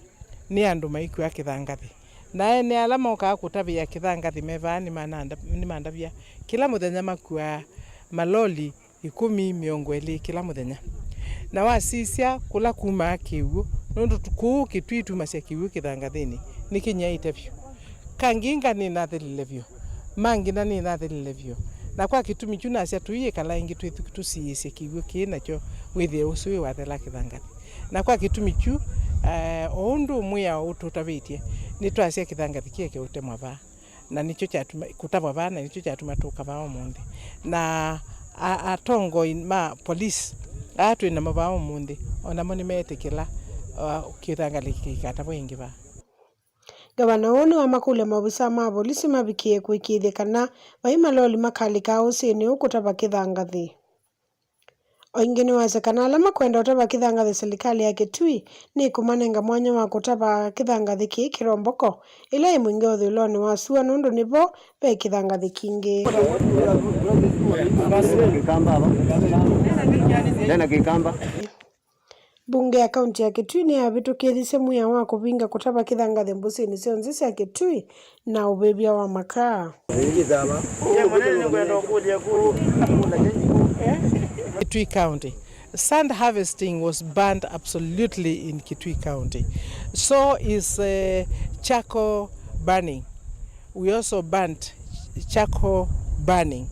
Nĩ andũ maikua kĩthangathĩ, na ene ala mokaa kũtavĩa kĩthangathĩ me vaa nĩmananda-, nĩmandavya kĩla mũthenya makuaa maloli ĩkũmi, mĩongo ĩlĩ kĩla mũthenya. Na wasisya kũla kumaa kĩw'ũ, nũndũ tu-, kũũ Kitui tumasya kĩw'ũ kĩthangathĩnĩ, nĩkĩnyaĩte vyũ. Kanginga nĩnathelile vyũ, Mangina nĩnathelile vyũ. Na kwa kĩtumi kyu nasya tũiĩkala ĩngĩ twĩthi tũsiĩĩsye kĩw'ũ kĩĩ nakyo wĩthĩe ũsu wĩ wathela kĩthangathĩ. Na kwa kĩtumi kyu, eh, o ũndũ mwĩao ũtũtavĩtye, nĩtwasya kĩthangathĩ kĩeke ũtemwa vaa. Na nĩkyo kyatuma, kũtavwa vaa, na nĩkyo kyatuma tũka vaa ũmũnthĩ. Na a-, atongoi ma police aa twĩ namo vaa ũmũnthĩ, o namo nĩmeetĩkĩla, uh, kĩthangathĩ kĩikatavwe ĩngĩ vaa. Ngavana ũũ nĩwamakũlya maovisaa ma volisi mavikĩe kũĩkĩĩthya kana vai maloli makalika ũsĩnĩ ũũ kũtava kĩthangathĩ. O ĩngĩ nĩwasya kana ala makwenda ũtava kĩthangathĩ, silikalĩ ya Kitui nĩkũmanenga mwanya wa kũtava kĩthangathĩ kĩĩ kĩromboko, ĩla yĩ mũingĩ ũthũĩlonĩ wa sua, nũndũ nĩvo ve kĩthangathĩ kingĩ. Mbunge ya kaunti ya Kitui nĩyavĩtũkĩthisye mwĩao wa kũvinga kũtava kĩthangathĩ mbũsĩnĩ syonthe sya Kitui na ũvĩvya wa makaa. Kitui County. Sand harvesting was banned absolutely in Kitui County. So is, uh, charcoal burning. We also banned charcoal burning.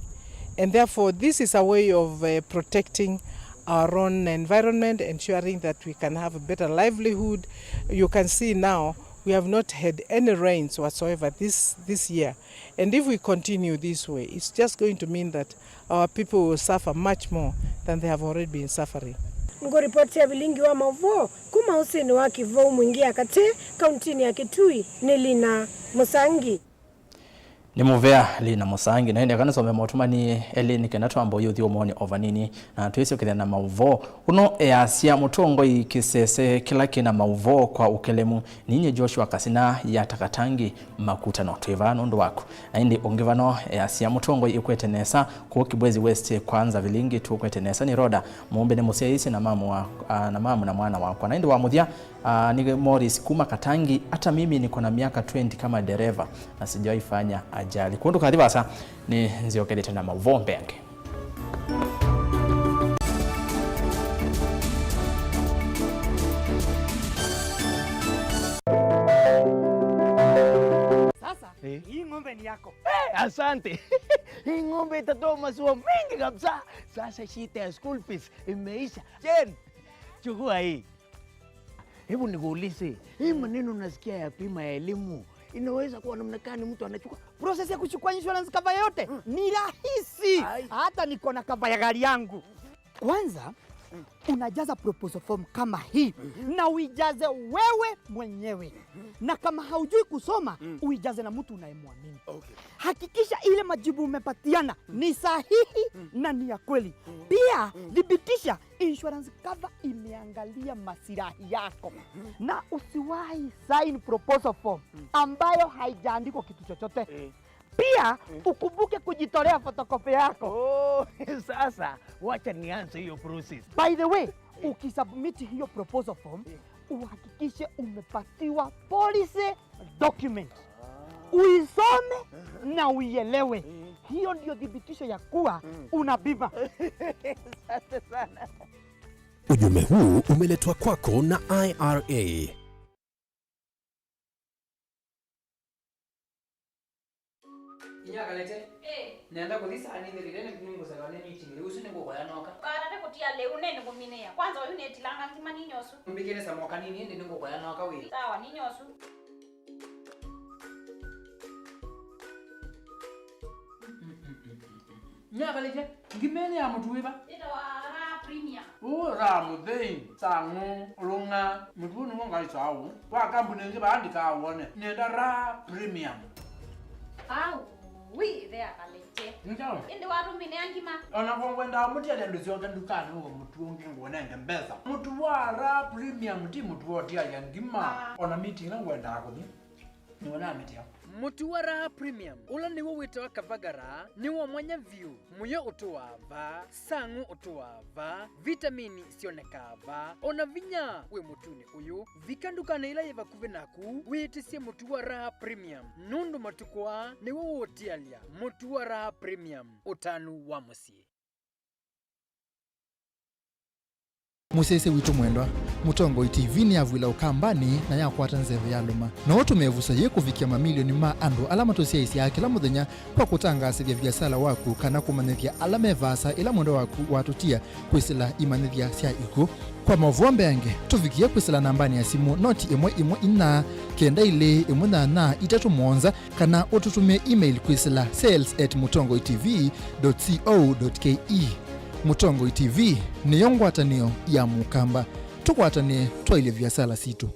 And therefore, this is a way of, uh, protecting our own environment, ensuring that we can have a better livelihood. You can see now, we have not had any rains whatsoever this, this year. And if we continue this way, it's just going to mean that our people will suffer much more than they have already been suffering. Ngũripoti ya vilingi wa maũvoo kuma ũsĩnĩ wa Kĩvou Mwingĩ ya Katĩ, kauntinĩ ya Kitui, nĩ Lina Mũsangi. Nĩ mũvea Lina Mũsangi, na ĩndĩ aka nĩsome motũmani elĩ nĩ kenda twamba ũyũthi ũmoni o vanini, na twĩsyokethya na maũvoo. Ũno easya mũtongoi kĩsese kĩla kĩna maũvoo kwa ũkelemu. Ninyie Joshua Kasina ya Takatangi Makutano twĩ vaa nũndũ waku. Na ĩndĩ ũngĩ vano easya mũtongoi ĩkwete nesa kũũ Kibwezi West kwanza vilingi tũkwete nesa nĩ Roda. Mũmbe nĩ mũsyaĩĩsye na mamu wa, a, na mamu na mwana wakwa. Na ĩndĩ wa mũthya, a, nĩ Morris kuma Katangi, hata mimi niko na miaka twenty kama dereva na sijawahi fanya ajali. Kũndũ kathi vasa nĩ nziokelete na maũvoo mbeange. Sasa, eh, hii ng'ombe ni yako. Eh, asante. Hii ng'ombe itatoa maziwa mengi kabisa. Sasa shida ya school fees imeisha. Jen, chukua hii. Hebu nikuulize, hii maneno nasikia ya bima ya elimu, inaweza kuwa namna gani mtu anachukua? Process ya kuchukua insurance cover yote ni rahisi. Ai. Hata niko na cover ya gari yangu. Kwanza, unajaza proposal form kama hii, na uijaze wewe mwenyewe. Na kama haujui kusoma, uijaze na mtu unayemwamini. Okay. Hakikisha ile majibu umepatiana ni sahihi na ni ya kweli. Pia, thibitisha insurance cover imeangalia masilahi yako. Na usiwahi sign proposal form ambayo haijaandikwa kitu chochote. Eh. Pia, ukumbuke kujitolea photocopy yako. Oh, sasa, wacha nianze hiyo process. By the way, ukisubmit hiyo proposal form, uhakikishe umepatiwa policy document. Uisome na uielewe. Hiyo ndio thibitisho ya kuwa una bima. Asante sana. Ujumbe huu umeletwa kwako na I R A. Inya Kalete. Eh. Nenda kũthi saa nĩ thirire nĩ nĩngũselewa nĩ meeting. Rĩu ũsu nĩngũkoya noka. Karate kũtia lĩu nĩ nĩkũminĩa. Kwanza ũyu nĩtilanga ngima ninyosu. Mbikĩre samoka nini ĩndĩ nĩngũkoya noka wĩ. Sawa, ninyosu. Nĩavalĩtye ngima ĩno ya mũtu wĩva? Ĩtawa Raha Premium. Ũũ Raha mũthei, sang'ũ, ũlũng'a, mũtu ũũ nĩw'o ngaĩsaa ũũ. Wa kambuni ĩngĩ vaa ndikawone. Nĩenda Raha Premium. Au, wi, ĩthe avalĩtye. Nĩkyaũ? Ĩndĩ watũmĩnĩa ngima. O na kwa ngwendaa mũtiele ndũsyoke ndukanĩ ũwe mũtu ũngĩ ngũnenge mbesa. Mũtu wa Raha Premium ti mũtu wa ũtialya ngima. Ah. O na meeting ĩla ngwendaa kũthi. Nĩwe namĩtia. Mũtu wa Raha Premium, ũla nĩw'o wĩtawa Kavagara, nĩ wa mwanya vyũ. Mũyo ũtũaa vaa, sang'ũ ũtũaa vaa, vitamini syonekaa vaa, o na vinya wĩ mũtunĩ ũyũ. Vika ndukanĩ ĩla yĩ vakuvĩ naku, wĩtĩsye mũtu wa Raha Premium, nũndũ matukũ aa nĩw'o ũũtialya. Mũtu wa Raha Premium, ũtanu wa mũsyĩ. Mũsyaĩĩsya witũ mwendwa, Mũtongoi T V nĩyavw'ĩla Ũkambanĩ na yakwata nzeve ya lũma. No ũtũmĩe ĩvuso yĩĩ kũvikĩa mamilioni ma andũ ala matũsyaĩĩsyaa kĩla mũthenya kwa kũtangaasĩthya viasala waku kana kũmanyĩthya ala me vaasa ĩla mwendwa waku watũtia kwĩsĩla imanyĩthya sya ikw'ũ. Kwa maũvoo mbeange, tũvikĩe kwĩsĩla nambanĩ ya simũ noti ĩmwe ĩmwe inya kenda ilĩ ĩmwe nyanya itatũ mũonza, kana ũtũtũmĩe email kwĩsĩla sales at mũtongoi T V dot co dot K E. Mũtongoi T V nĩyo ngwatanĩo ya Mũkamba. Tũkwatanĩe twaĩlye viasala sitũ.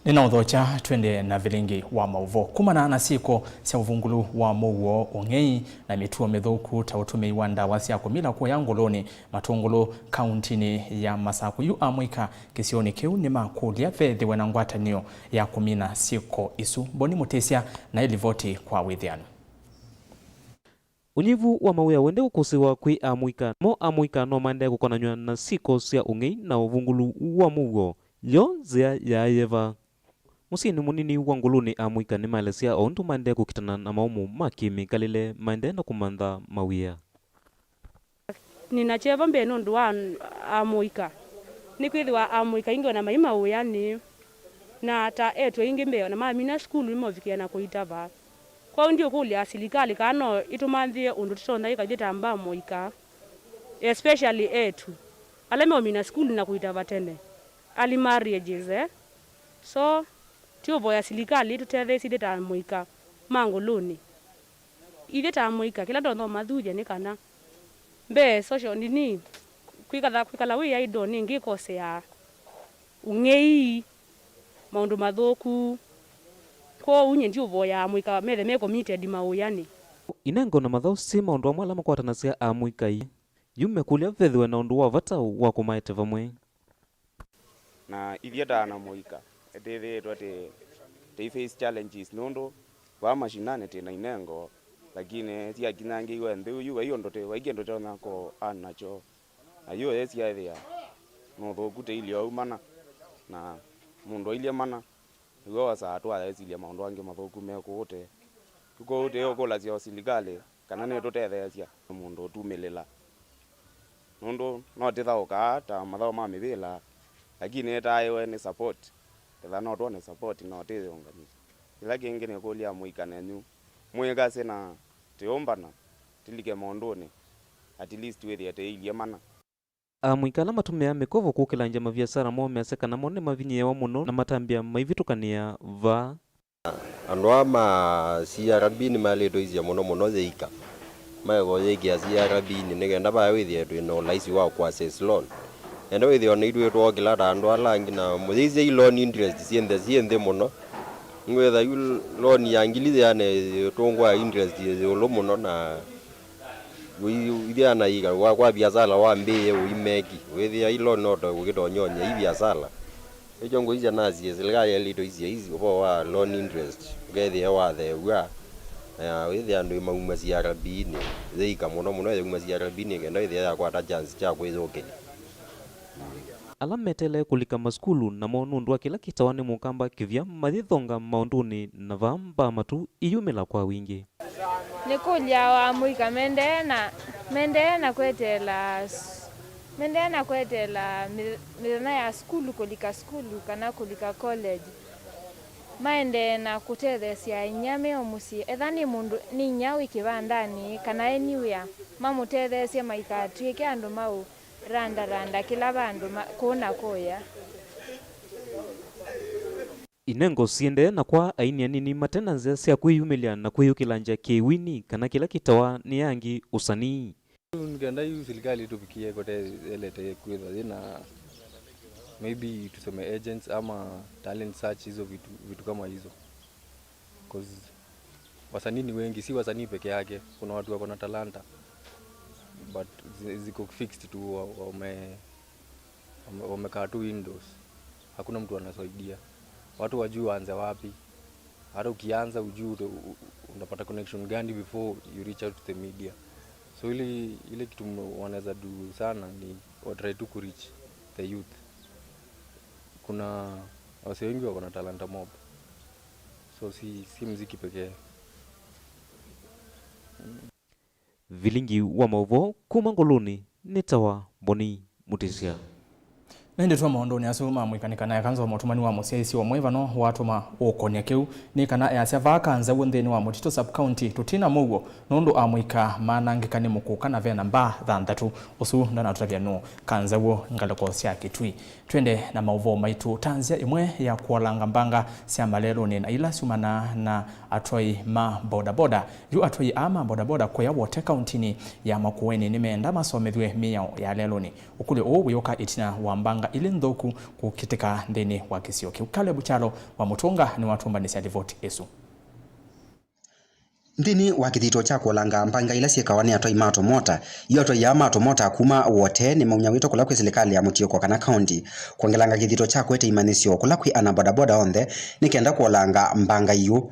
Nĩnaũthokya, twende na vilingi wa maũvoo. Kumana na syĩko sya ũvungũlu wa mũuo, ũng'ei, na mĩtuo mĩthũku ta ũtũmĩi wa ndawa sya kũmila kũya ngũlũnĩ, Matũngũlũ, kauntinĩ ya Masakũ, yu amũika kĩsionĩ kĩu nĩmakũlya vethĩwe na ngwatanĩo ya kũmina syĩko isu. Boni Mũtĩsya na ĩlivoti kwa wĩthĩanu. Ũnyivu wa mawĩa wende ũkũsĩwa kwĩ amũika. Mo amũika no maendee kũkonanw'a na syĩko sya ũng'ei na ũvungũlu wa mũuo. Yo nzĩa yaaĩe va? Mũsyĩnĩ mũnini wa Ngũlũnĩ, amũika nĩmaelesya o ũndũ maendee kũkitana na maũmũ ma kĩ-mĩkalĩle maendee na kũmantha mawĩa. Nĩna kyeva mbee nũndũ wa amũika. Nĩkwĩthĩwa amũika aingĩ ona mai mawĩanĩ, na ta eĩtu aingĩ mbee ona mamina sukulu nĩmovikĩe na kũitava. Kwoou ndiũkũlya silikalĩ kana no ĩtũmanthĩe ũndũ tũtonya ĩkathiĩ ta mbaa mũika, especially eĩtu ala meũmina sukulu na kũitava tene, early marriages, eh? So, tiũvoya silikalĩ ĩtũtetheesye ithyĩ ta amũika ma Ngũlũnĩ. Ithyĩ ta amũika, kĩla tũtonya ũmathuthya nĩ kana mbee social nini, kwĩkala, kwĩkala wĩ idle nĩ ĩngĩ ĩkoseaa ũng'ei, maũndũ mathũku. Kwoou nyie ndiũvoyaa amũika methe me committed mawĩanĩ. Inengo na mathaũ syĩ maũndũ amwe ala makwatanasya amũika. Yu mekũlya vethĩwe na ũndũ wa vata wa kũmaete vamwe. Na ithyĩ ta ana mũika, nĩtwĩthĩĩtwe tĩ, tũi face challenges nũndũ vaa mashinani twĩ na inengo, lakini syakinyangĩiwe nthĩ yu, vai ũndũ twĩ, vai kĩndũ tũtonya kũ earn nakyo. Na yu ũyĩsyaĩthĩa nĩ ũthũku tũilyĩ oou mana, na mũndũ ailyĩ mana, nĩw'o wosaa hatua ya ĩsilya maũndũ angĩ mathũku me kũũ tũĩ. Yu kwoou tũyĩũkũlasya o silikalĩ kana nĩtũtetheesya nĩ mũndũ ũtumĩlĩla. Nũndũ no tũthaũkaa ta mathaũ ma mĩvĩla, lakini nĩtaĩwe nĩ support. Ketha no twone support, no tũyĩũngamĩe. Kĩla kĩngĩ nĩ kũlya mũika nenyu mwĩkasye na tũyũmbana, tũlike maũndũnĩ, at least wĩthĩe tũilyĩ mana. Amũika ala matũmĩaa mĩkovo kũkĩlangya maviasala moo measya kana mo nĩmavinyĩĩawa mũno na matambya maivĩtũkanĩa vaa. Andũ aa ma C R B nĩmaĩlĩtwe isya mũno mũno yĩika. Maĩvo yĩkĩa C R B nĩ nĩ kenda vaa wĩthĩe twĩ na ũlaisi wa kũ access loan. Enda wĩthĩe ona itwĩ twookĩla ta andũ ala angĩ na mũyĩisya i loan interest syĩ nthĩ, syĩ nthĩ mũno. Nĩwĩtha yu loan ya ngili yĩana ĩtũngũa interest yĩ ĩũlũ mũno na Wĩ-, ithyĩ ana ika, wa, kwa viasala wambĩĩe ũimeki, wĩthĩa i loan no ta ũkĩtonyony'a i viasala. Nĩkyo ngũisya nasye, silikalĩ yaĩlĩte isye isi ũvoo wa loan interest, ũkethĩa watheew'a, na wĩthĩa andũ mauma C R B-inĩ, yĩika mũno mũno yauma C R B-inĩ, kenda ĩthĩa yakwata chance kya kwĩyũkĩlya. Ala metelee kũlika masukulu namo nũndũ wa kĩla kĩtawa nĩ Mũkamba kĩvya mayĩthonga maũndũnĩ na vaa mbaa matu iyumĩla kwa wingĩ. Nĩkũlya o amũika mendee na, mendee na kweteela s-, mendee na kweteela mĩ-, mĩthenya ya sukulu kũlika sukulu kana kũlika college. Maendee na kũtetheesya inyia me o mũsyĩ. Etha nĩ mũndũ, nĩ inyia wĩ kĩvandanĩ kana anywhere, mamũtetheesye maikatw'ĩke andũ maũ randaranda kĩla vandũ ma-, kũũ na kũya. Inengo siendee na kwa aini anini mate na nzĩa sya kwĩyumĩlya na kwĩyũkĩlangya kĩwini kana kĩla kĩtawa nĩ angĩ ũsanii. Nĩ kenda yu silikalĩ ĩtũvikĩe kote ĩelete kwĩtha yĩna maybe tuseme agents ama talent search, hizo vitu, vitu kama hizo. 'Cause wasanii ni wengi, si wasanii peke yake, kuna watu wako na talanta. But zi- ziko fixed tu, wa- wame- wame- wamekaa tu indoors. Hakuna mtu anasaidia. Watu wajui waanze wapi. Hata ukianza ujui uta- u- u- unapata connection gani before you reach out to the media. So ile ile kitu m- wanaweza do sana ni watry tu kureach the youth. Kuna wasee wengi wako na talanta mob, so si, si mziki pekee. Vilingi wa maũvoo kuma Ngũlũnĩ nĩ tawa Boni Mutisya. Na ĩndĩ twa maũndũnĩ asu ma mũika nĩ kana ekanza wa mũtũmani wa mũsyaĩĩsya ũmwe vano watũma ũkonya kĩu nĩ kana easya vaa Kanzaw'o nthĩnĩ wa Mũtitũ sub-county tũtina mũuo nũndũ amũika manangĩka nĩ mũkũka na vena mbaa thanthatũ. Ũsu ndanatũtavya nũũ Kanzaw'o ngalĩko sya Kĩtui. Twende na maũvoo maitũ. Tanzĩa ĩmwe ya kũolanga mbanga sya malelũnĩ na ila syumanaa na atwai ma bodaboda. Yu atwai aa ma bodaboda kũya Wote kauntinĩ ya Makueni nĩmeenda masomethw'e mĩao ya lelũnĩ. Ũkũlyo ũũ wĩũka ĩtina wa mbanga ilĩ nthũku kũkĩtĩka nthĩnĩ wa kĩsio kĩu. Caleb Kyalo wa Mũtũnga nĩwatũmbanĩsya livoti ĩsu. Nthĩnĩ wa kĩthito kya kũolanga mbanga ila syĩkawa nĩ atwai ma tũmota, yu atwai aa ma tũmota kuma Wote nĩmaunyawĩtwe kũla kwĩ silikalĩ ya mũtiũko kana kaunti kwongelanga kĩthito kya kũete imanyĩsyo kũla kwĩ ana bodaboda onthe nĩ kenda kũolanga mbanga iũ.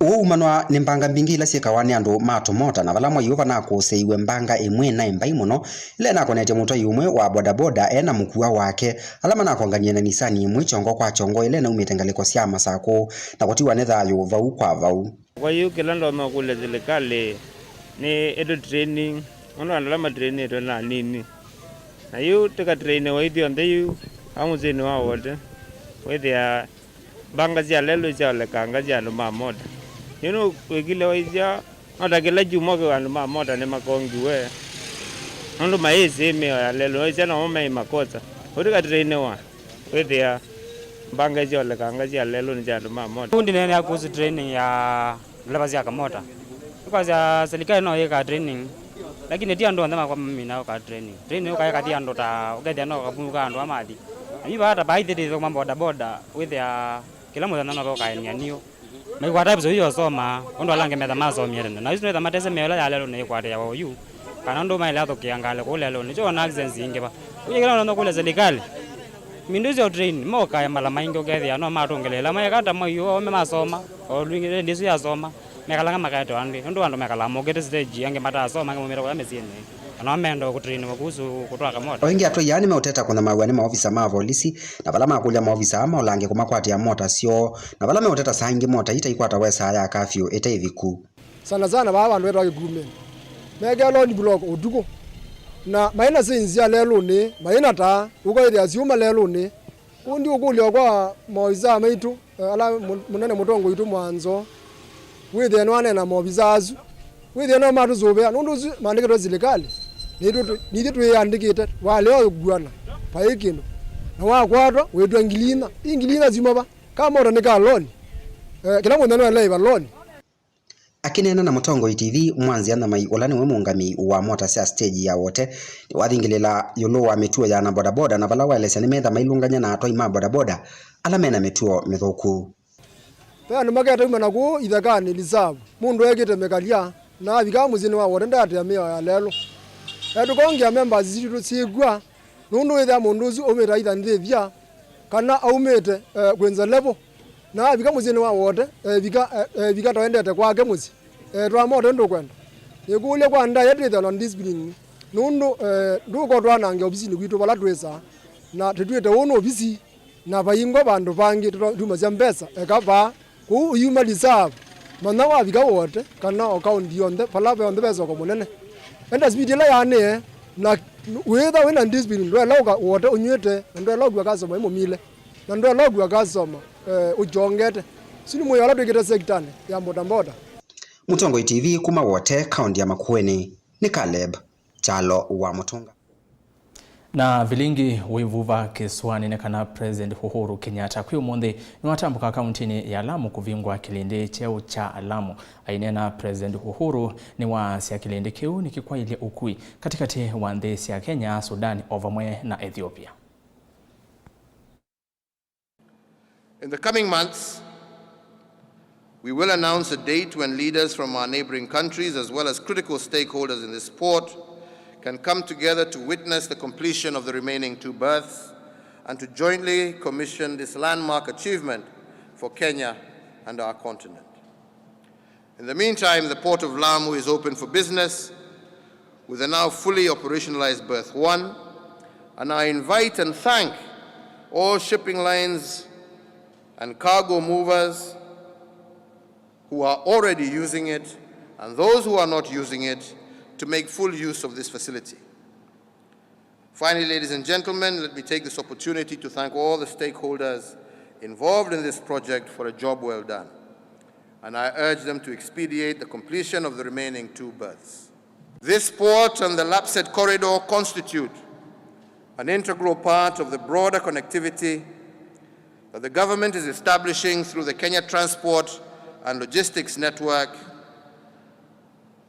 Ũu umanwa nĩ mbanga mbingĩ ila syĩkawa nĩ andũ ma tũmota, na vala mwai ũũ vanakũsĩiwe mbanga ĩmwe na ĩmbai mũno ĩla ĩnakonetye mũtwai ũmwe wa bodaboda e na mũkua wake, ala manakonganie na Nissan ĩmwe kyongo kwa kyongo ĩla ĩnaumĩte ngalĩko sya Masakũ na kũtiwa nĩ thayũ vau kwa vau. Kwa yu kĩla ndonya kũlya silikalĩ nĩ ĩtũ training, nũndũ andũ ala matrainĩtwe nĩ anini. Na yu tĩkatrainĩwa ithyonthe yu vaa mũsyĩnĩ wa Wote, wĩthĩa mbanga sya lelũ syaolekanga sya andũ ma mota. Yu nũkwĩkile waisya, no ta kĩla kyumwa kĩ andũ ma mota nĩmakongiwe, nũndũ mayĩsĩ mĩao ya lelũ, waisya namo maĩ makosa. Ũtĩkatrainĩwa. Wĩthĩa mbanga syaolekanga sya lelũnĩ sya andũ ma mota. Ĩu ndineenea kuhusu training ya ndeleva sya kamota. Nĩkwasya serikali no yĩkaa training, lakini ti andũ onthe makwa mamina ũkaa training. Training ũkaĩ kathi andũ ta ũkethĩa no kavumu ka andũ amathi. Na yu vaa ta vaa ithyĩ tũthũkũma bodaboda, wĩthĩa kĩla mũthenya no ve ũkaenĩa niũ. Maikwata episode yu yosoma, ũndũ ala angĩ metha masomie tene. Na isu nĩtha matese mĩao ĩla ya lelũ nĩĩkwatĩawa oyu, kana ũndũ maĩle athũkĩa ngalĩ kũu lelũnĩ. Nĩkyo wona accidents ingĩ va. Ũyĩ kĩla ũnakũlya serikali, mindu icio train, mokae mala maingĩ ũkethĩa no matũngĩlĩĩla. Maeka ta mwai ũũ, aũme masoma, o lwingĩ, ĩndĩ isu yasoma, mekalanga makaete andũ. Nũndũ andũ mekalaa mokĩte stage, angĩ matasoma, angĩ maumĩte kũya mĩsyĩnĩ. Kana menda kũtrainiwa kuhusu kũtwaa kamota. O ĩngĩ atwai aa nĩmeũteta kũnyamaw'a nĩ maovisa ma volisi, na vala makũlya maovisa aa maolange kũmakwatĩa mota syoo, na vala meũteta saa ingĩ mota ii taikwatawa ĩsaa ya kafyũ ĩte ĩviku. Sana sana vaa vandũ vetawa Kĩkumeni. Mekea road block ũtukũ. Na maĩ na signs sya lelũnĩ, maĩ na taa, ũkaĩthĩa syuma lelũnĩ. Ũu ndiũkũlya kwa maovisa maitũ, eh, ala mũ-, mũnene mũtongoi witũ Mwanzo, wĩthĩe nĩwaneena na maovisa asu, wĩthĩe no matũsũvĩa, nũndũ ũsu maandĩkĩtwe silikalĩ, nitũ twĩ-, nithyĩ twĩyandĩkĩte, walea ũkuana, vai kĩndũ, na wakwatwa, wĩtw'a ngili inya. Ii ngili inya syuma va? Ka mota nĩ ka loni. Eh, kĩla mũthenya nĩwaĩle ĩva loni. Akĩneena na Mũtongoi T V, Mwanzia Nyamai, ũla nĩwe mũũngamĩi wa mota sya stage ya Wote, nĩwathingĩlĩla ĩũlũ wa mĩtuo ya ana bodaboda, na vala waelesya nĩmetha mailũngany'a na atwai ma bodaboda ala mena mĩtuo mĩthũku. Ve andũ maketauma na kũu ithakanĩ reserve, mũndũ ekĩte mĩkalya, na avika mũsyĩnĩ wa Wote ndaatĩa mĩao ya lelũ. Etũkongea members sitũ syĩkw'a, nũndũ wĩthĩa mũndũ ũsu aumĩte aithanthĩthya, kana aumĩte, eh, kwĩnza level, na avika mũsyĩnĩ wa Wote, evika, eh, evika ta endete kwake mũsyĩ, etwaa mota ũndũ ũkwenda. Nĩkũlya kwa ndaĩa twĩthĩwa na discipline, nũndũ, eh, ndũkotwanange ovisinĩ kwitũ vala twĩsaa, na tũtw'ĩte ũũ nĩ ovisi, na vaingwa vandũ vangĩ tũta-, tumasya mbesa, eka vaa. Kũu ũyuma reserve, manya wavika Wote, kana o kaũnti yonthe, vala veonthe ve soko mũnene. Enda speed ĩla yaanĩe, na wĩtha wĩna discipline, ndwaĩla ũka Wote ũnyw'ĩte, na ndwaĩla ũkua customer ĩmũmile, na ndwaĩla ũkua customer, eh, ũkyongete. Ũsu nĩ mwĩao ũla twĩkĩte sektanĩ ya bodaboda. Mũtongoi T V kuma Wote, kaũnti ya Makueni, nĩ Caleb Kyalo wa Mũtũnga. Na vilingi wĩvuva kĩsũanĩ nĩ kana President Uhuru Kenyatta kwĩ ũmũnthĩ nĩwatambũka kauntinĩ ya Lamu kũvingũa kĩlĩndĩ kyeũ kya Lamu. Aineena, President Uhuru nĩwaasya kĩlĩndĩ kĩu nĩkĩkwaĩlye ũkui katĩkatĩ wa nthĩ sya Kenya, Sudan, o vamwe na Ethiopia. In the coming months, we will announce a date when leaders from our neighboring countries, as well as critical stakeholders in this port, can come together to witness the completion of the remaining two berths and to jointly commission this landmark achievement for Kenya and our continent. In the meantime, the Port of Lamu is open for business with the now fully operationalized berth one, and I invite and thank all shipping lines and cargo movers who are already using it and those who are not using it to make full use of this facility. Finally, ladies and gentlemen, let me take this opportunity to thank all the stakeholders involved in this project for a job well done, and I urge them to expedite the completion of the remaining two berths. This port and the Lapsset corridor constitute an integral part of the broader connectivity that the government is establishing through the Kenya Transport and Logistics Network,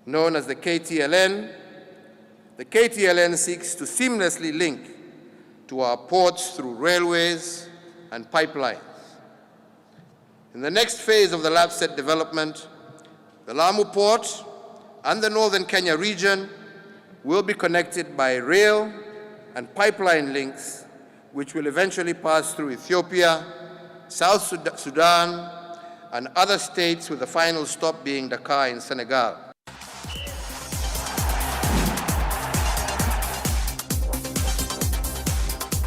known as the K T L N. The K T L N seeks to seamlessly link to our ports through railways and pipelines. In the next phase of the Lapsset development, the Lamu port and the northern Kenya region will be connected by rail and pipeline links, which will eventually pass through Ethiopia, South Sud-, Sudan, and other states, with the final stop being Dakar in Senegal.